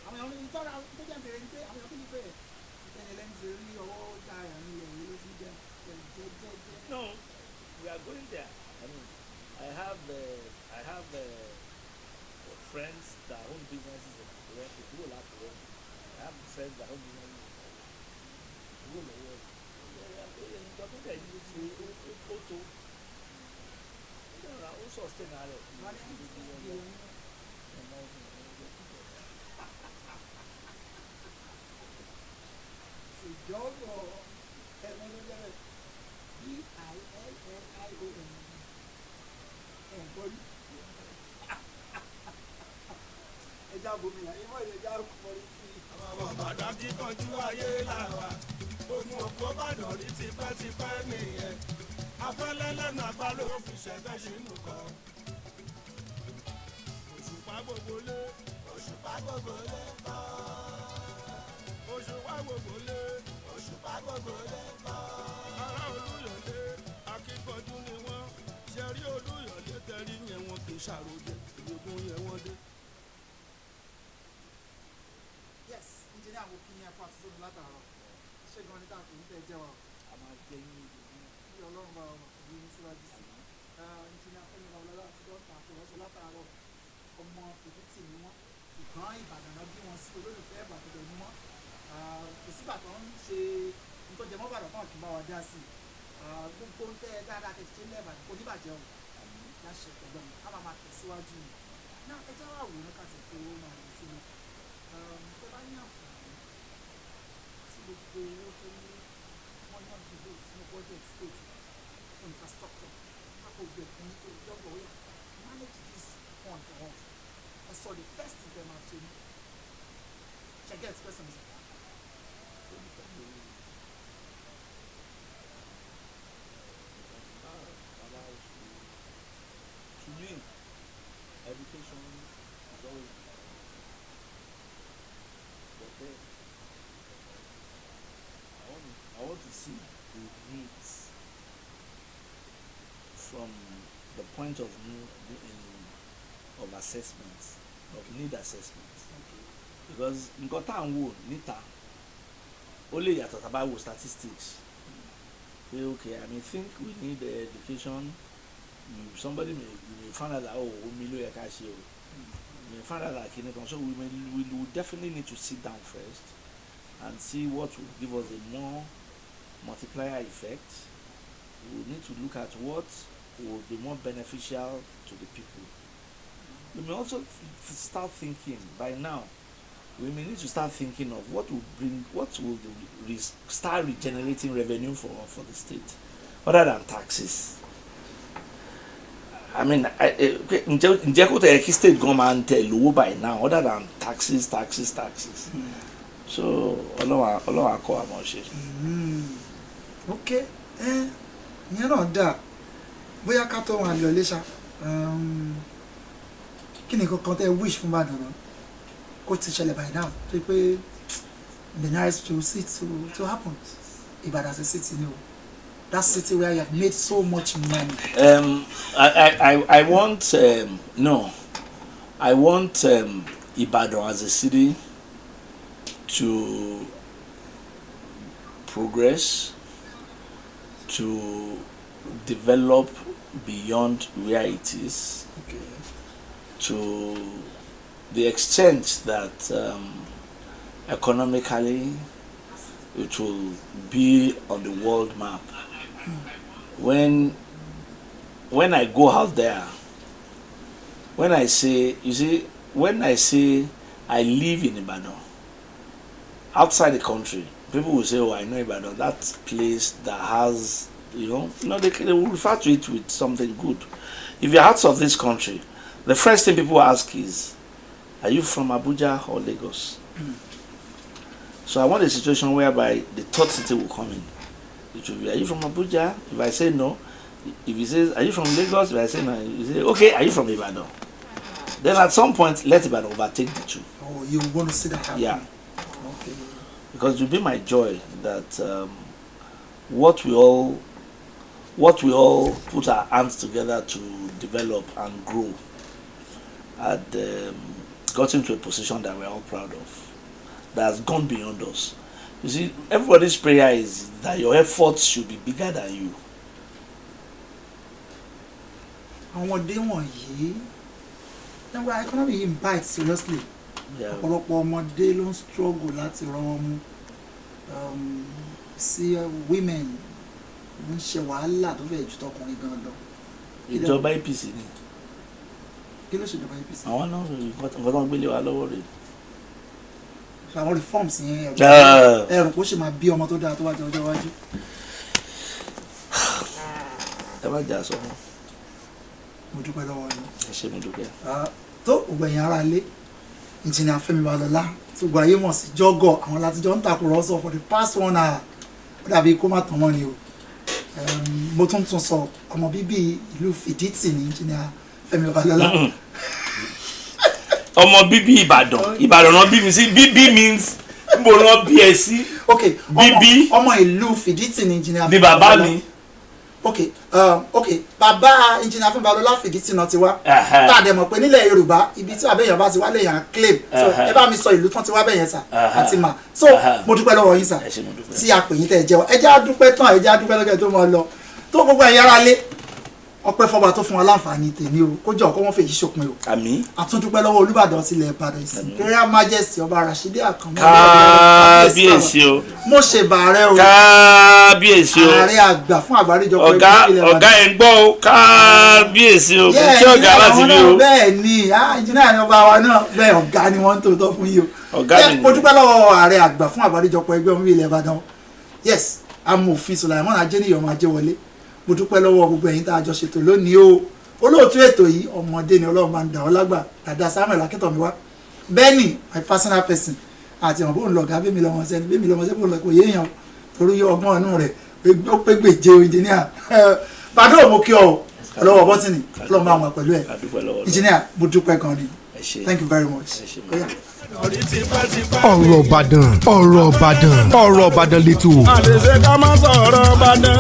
Àwọn èèyàn ní tọ́ra tó jẹ́ bèrè ni pé àwọn èèyàn kí ni pé ìtẹ́ni ẹlẹ́ni ti rí ọwọ́ dá ẹ̀rín ilẹ̀ yìí ló ti jẹ́ jẹ́jẹ́jẹ́. No, we are going there. I mean, I have friends that own businesses in Akure. Kúrò l'Akure. I have friends that own businesses in Owo. Kúrò lọ́wọ́ ẹ̀. Nǹkan tó dẹ̀ ní ṣe ó tó. Ó dẹ̀ ra, ó sustain ara ẹ̀. Wọ́n ní 6 billion. Ọmọ ọdún ọdún. Ìjọba ẹ̀rọ ló jẹ́ bẹ́ẹ̀, billion, ẹ̀ gbọ́ rí. Ẹja gómìnà ìmọ̀ ìjẹja kọrí sí i. Àwọn bàdá kíkanjú ayé làwà, ogun òkú bàdàn rí tipẹ́tipẹ́ nìyẹn. Afẹ́lẹ́ lẹ́nu àgbá ló fi ṣẹ̀fẹ́ sínú kan. Òṣùpá gbogbo lé, òṣùpá gbogbo lé kọ́. Òṣùpá gbogbo lé, òṣùpá gbogbo lé kọ́. Ará Olúyọ̀lé akíkanjú ni wọ́n ṣe rí. Olúyọ̀lé tẹ́rí yẹn, wọn kì í ṣàròjẹ ìgbógun yẹn wọ́n dé. Yes, engineer, mo kí yín ẹ̀kọ́ àti sómi látàárọ̀. Ṣé gan ni tá a kò ní tẹ́ jẹ́ wa o. A máa jẹ yín ojoojúmọ́. Kí Ọlọ́run bá wa pẹ̀lú yín síwájú sí i. Engineer Fẹ́mi Babalọ́lá àti dọ́kítà àtọwọ́sọ látàárọ̀, ọmọ Fìdítì ni wọ́n, ṣùgbọ́n Ìbàdàn náà bí wọn sí, olólùfẹ́ Ìbàdàn ni wọ́n. Kò sígbà tó ń ṣe nítorí jẹmọ́ Ìbàdàn kan kì í bá wa dá sí i. Gbogbo ń tẹ́ dáadáa tẹ̀ ṣe lẹ́ẹ̀bàdàn kò ní bàjẹ́ o, láṣẹ pẹ̀lú ọ̀hún ká máa máa tẹ̀síwájú ni. Náà ẹ jẹ́ wá wòran ká sì tó máa lọ sílé. Tẹ́ bá ní àǹfààní tí gbogbo owó tó ní wọ́n yàn dìbò sínú budget state fún infrastructure, kápò gbẹ fún yín tó jọ́gbọ̀ ó yà manage this fund for us, ẹ sọ the first thing tẹ́ máa ṣe ní ṣe. Get question mi? Ó depend lórí bàbá ṣe. To me, education is always the priority, but then I want to see the needs from the point of view of assessment, of need assessment, because nǹkan tá à ń wò níta ó lè yàtọ̀ tá a bá wo statistics pé, okay, I may think we need education. Somebody may, you may find out that, oh, omi ló yẹ ká ṣe o. You may find out that kìnìún kan. So we will definitely need to sit down first and see what will give us a more multiplier effect. We will need to look at what will be more beneficial to the people. We may also start thinking, by now we may need to start thinking of what will bring, what will start regenerating revenue for the state other than taxes. I mean, ǹjẹ́ kó tẹ̀ kí state gan máa ń tẹ̀ lówó by now other than taxes, taxes, taxes? So Ọlọ́run á kọ́ àmọ́ ṣe. Ok, ẹ ìyẹn náà dáa. Bóyá ká tó wọn lọ Iléṣà, kí ni kankan tẹ́ wish fún Ìbàdàn náà kó ti ṣẹlẹ̀ by now, tó yẹ pé the nice to see to happen? Ìbàdàn as a city ni o, that city where you have made so much money. I want no, I want Ibadan as a city to progress, to develop beyond where it is, to the extent that economically it will be on the world map. When I go out there, when I say, you see, when I say I live in Ibadan, outside the country, people will say, "Oh, I know Ibadan, that place that has," no, they will refer to it with something good. If you're out of this country, the first thing people ask is, "Are you from Abuja or Lagos?" So I want a situation whereby the third city will come in. It will be, "Are you from Abuja?" If I say no, if he says, "Are you from Lagos?" If I say no, you say, "Okay, are you from Ibadan?" Then at some point, let Ibadan overtake the two. Oh, you want to see that happen? Yeah. Okay. Because it will be my joy that what we all put our hands together to develop and grow had gotten to a position that we're all proud of, that has gone beyond us. You see, everybody's prayer is that your efforts should be bigger than you. Àwọn ọmọdé wọ̀nyí nígbà economy yìí ń bite seriously. Ọ̀pọ̀lọpọ̀ ọmọdé ló ń struggle láti rọ́wọ́ mú, sí women ń ṣe wàhálà tó fẹ́ ju tọkùnrin gan lọ. Ìjọba APC ni. Kí ló ṣèjọba APC? Àwọn náà, nǹkan tó ń gbélé wa lọ́wọ́ rèé. So àwọn reforms yẹn, Ah. ẹrù kó ṣe máa bí ọmọ tó dáa tó bá jẹ ọjọ́ iwájú. Ẹ má jà sọ fún. Mo dúpẹ́ lọ́wọ́ yín. Ẹ ṣé, mo dúpẹ́. Ah, tó ògbẹ̀yìn ara ilé, Engineer Fẹ́mi Babalọ́lá tí gbogbo ayé mọ̀ sí Jọ́gọ̀, àwọn látijọ́ ń tàkùrọ̀sọ for the past one hour. Ó dàbí kó má tán mọ́ ni o. Mo tún tún sọ, ọmọ bíbí ìlú Fìdítì ní Engineer Fẹ́mi Babalọ́lá. Ọmọ bíbí Ìbàdàn, Ìbàdàn náà bí mi sí. Bíbí means níbo náà bí ẹ sí. Ok, Bíbí. ọmọ ìlú Fìdítì ní Engineer Bí Fẹ́mi bàbá Babalọ́lá. mi. Ok, ok, bàbá Engineer Fẹ́mi Babalọ́lá, Fìdítì náà ti wá. Tá a dẹ̀ mọ̀ pé nílẹ̀ Yorùbá, ibi tí bàbá èèyàn bá ti wá lèèyàn claim. So ẹ bá mi sọ ìlú tán ti wá bẹ̀yẹn sà àti mà. So mo dúpẹ́ lọ́wọ́ yín sà Ẹ ṣé, mo dúpẹ́. tí a pè yín tẹ̀ jẹ́ wa. Ẹ jẹ́ á dúpẹ́ tán, ẹ jẹ́ á dúpẹ́ lọ́kẹ́ tó mọ̀ lọ tó gbogbo ẹ̀yin ará lé. Ọpẹ́ fọba tó fún wa láǹfààní tèmi o, kó jọ kó wọ́n fèyí ṣòpin o. Àmín. Àtúndúpẹ́ lọ́wọ́ Olúbàdàn tilẹ̀ Ìbàdàn, His Imperial Majesty Ọba Rashidi Àkànmú. Kábíyèsí o. Mo ṣe bàárẹ̀ o. Kábíyèsí o. Ààrẹ àgbà fún àgbáríjọpọ̀ Ọ̀gá ẹgbẹ́ ilẹ̀ ọ̀gá ẹ̀ ń gbọ́ o, kábíyèsí o. Kò kí ọ̀gá láti bí o. Bẹ́ẹ̀ ni, engineer ni ọba wa náà, bẹ́ẹ̀ ọ̀gá ni wọ́n ń tòótọ́ fún yìí o. Ọ̀gá mi. Mo dúpẹ́ lọ́wọ́ ààrẹ àgbà fún àgbáríjọpọ̀ ẹgbẹ́ ọmọ ilẹ̀ Ìbàdàn, yes, amòfin Sulaimon Ajéníyì ọmọ Ajéwọlé. Mo dúpẹ́ lọ́wọ́ gbogbo ẹ̀yin tá a jọ ṣètò lónìí o. Olóòtú ètò yìí, ọmọdé ni, Ọlọ́run máa ń dà ọ́ lágbà, Dàda Samuel Akíntọ̀míwá, Benny, my personal person, àti ọ̀n bóun lọ̀gá bẹ́mi lọ́mọ sẹ́ni bẹ́mi lọ́mọ sẹ́ni bóun lọ kò yéèyàn torí ọgbọ́n inú rẹ̀ ó pé gbèje. Engineer Bàdó, mo kí ọ lọ́wọ́ bọ́tìnì, Ọlọ́run máa wà pẹ̀lú ẹ̀. A dúpẹ́ lọ́wọ́ Ọlọ́run. Engineer, mo dúpẹ́ gan ni. Ẹ ṣé. Thank you very much. Ẹ ṣé. Ó yá. Orí tipátipá. Ọ̀rọ̀ Ìbàdàn, ọ̀rọ̀ Ìbàdàn, ọ̀rọ̀ Ìbàdàn lẹ́tọ̀. Àdèsè ká má sọ̀rọ̀ Ìbàdàn.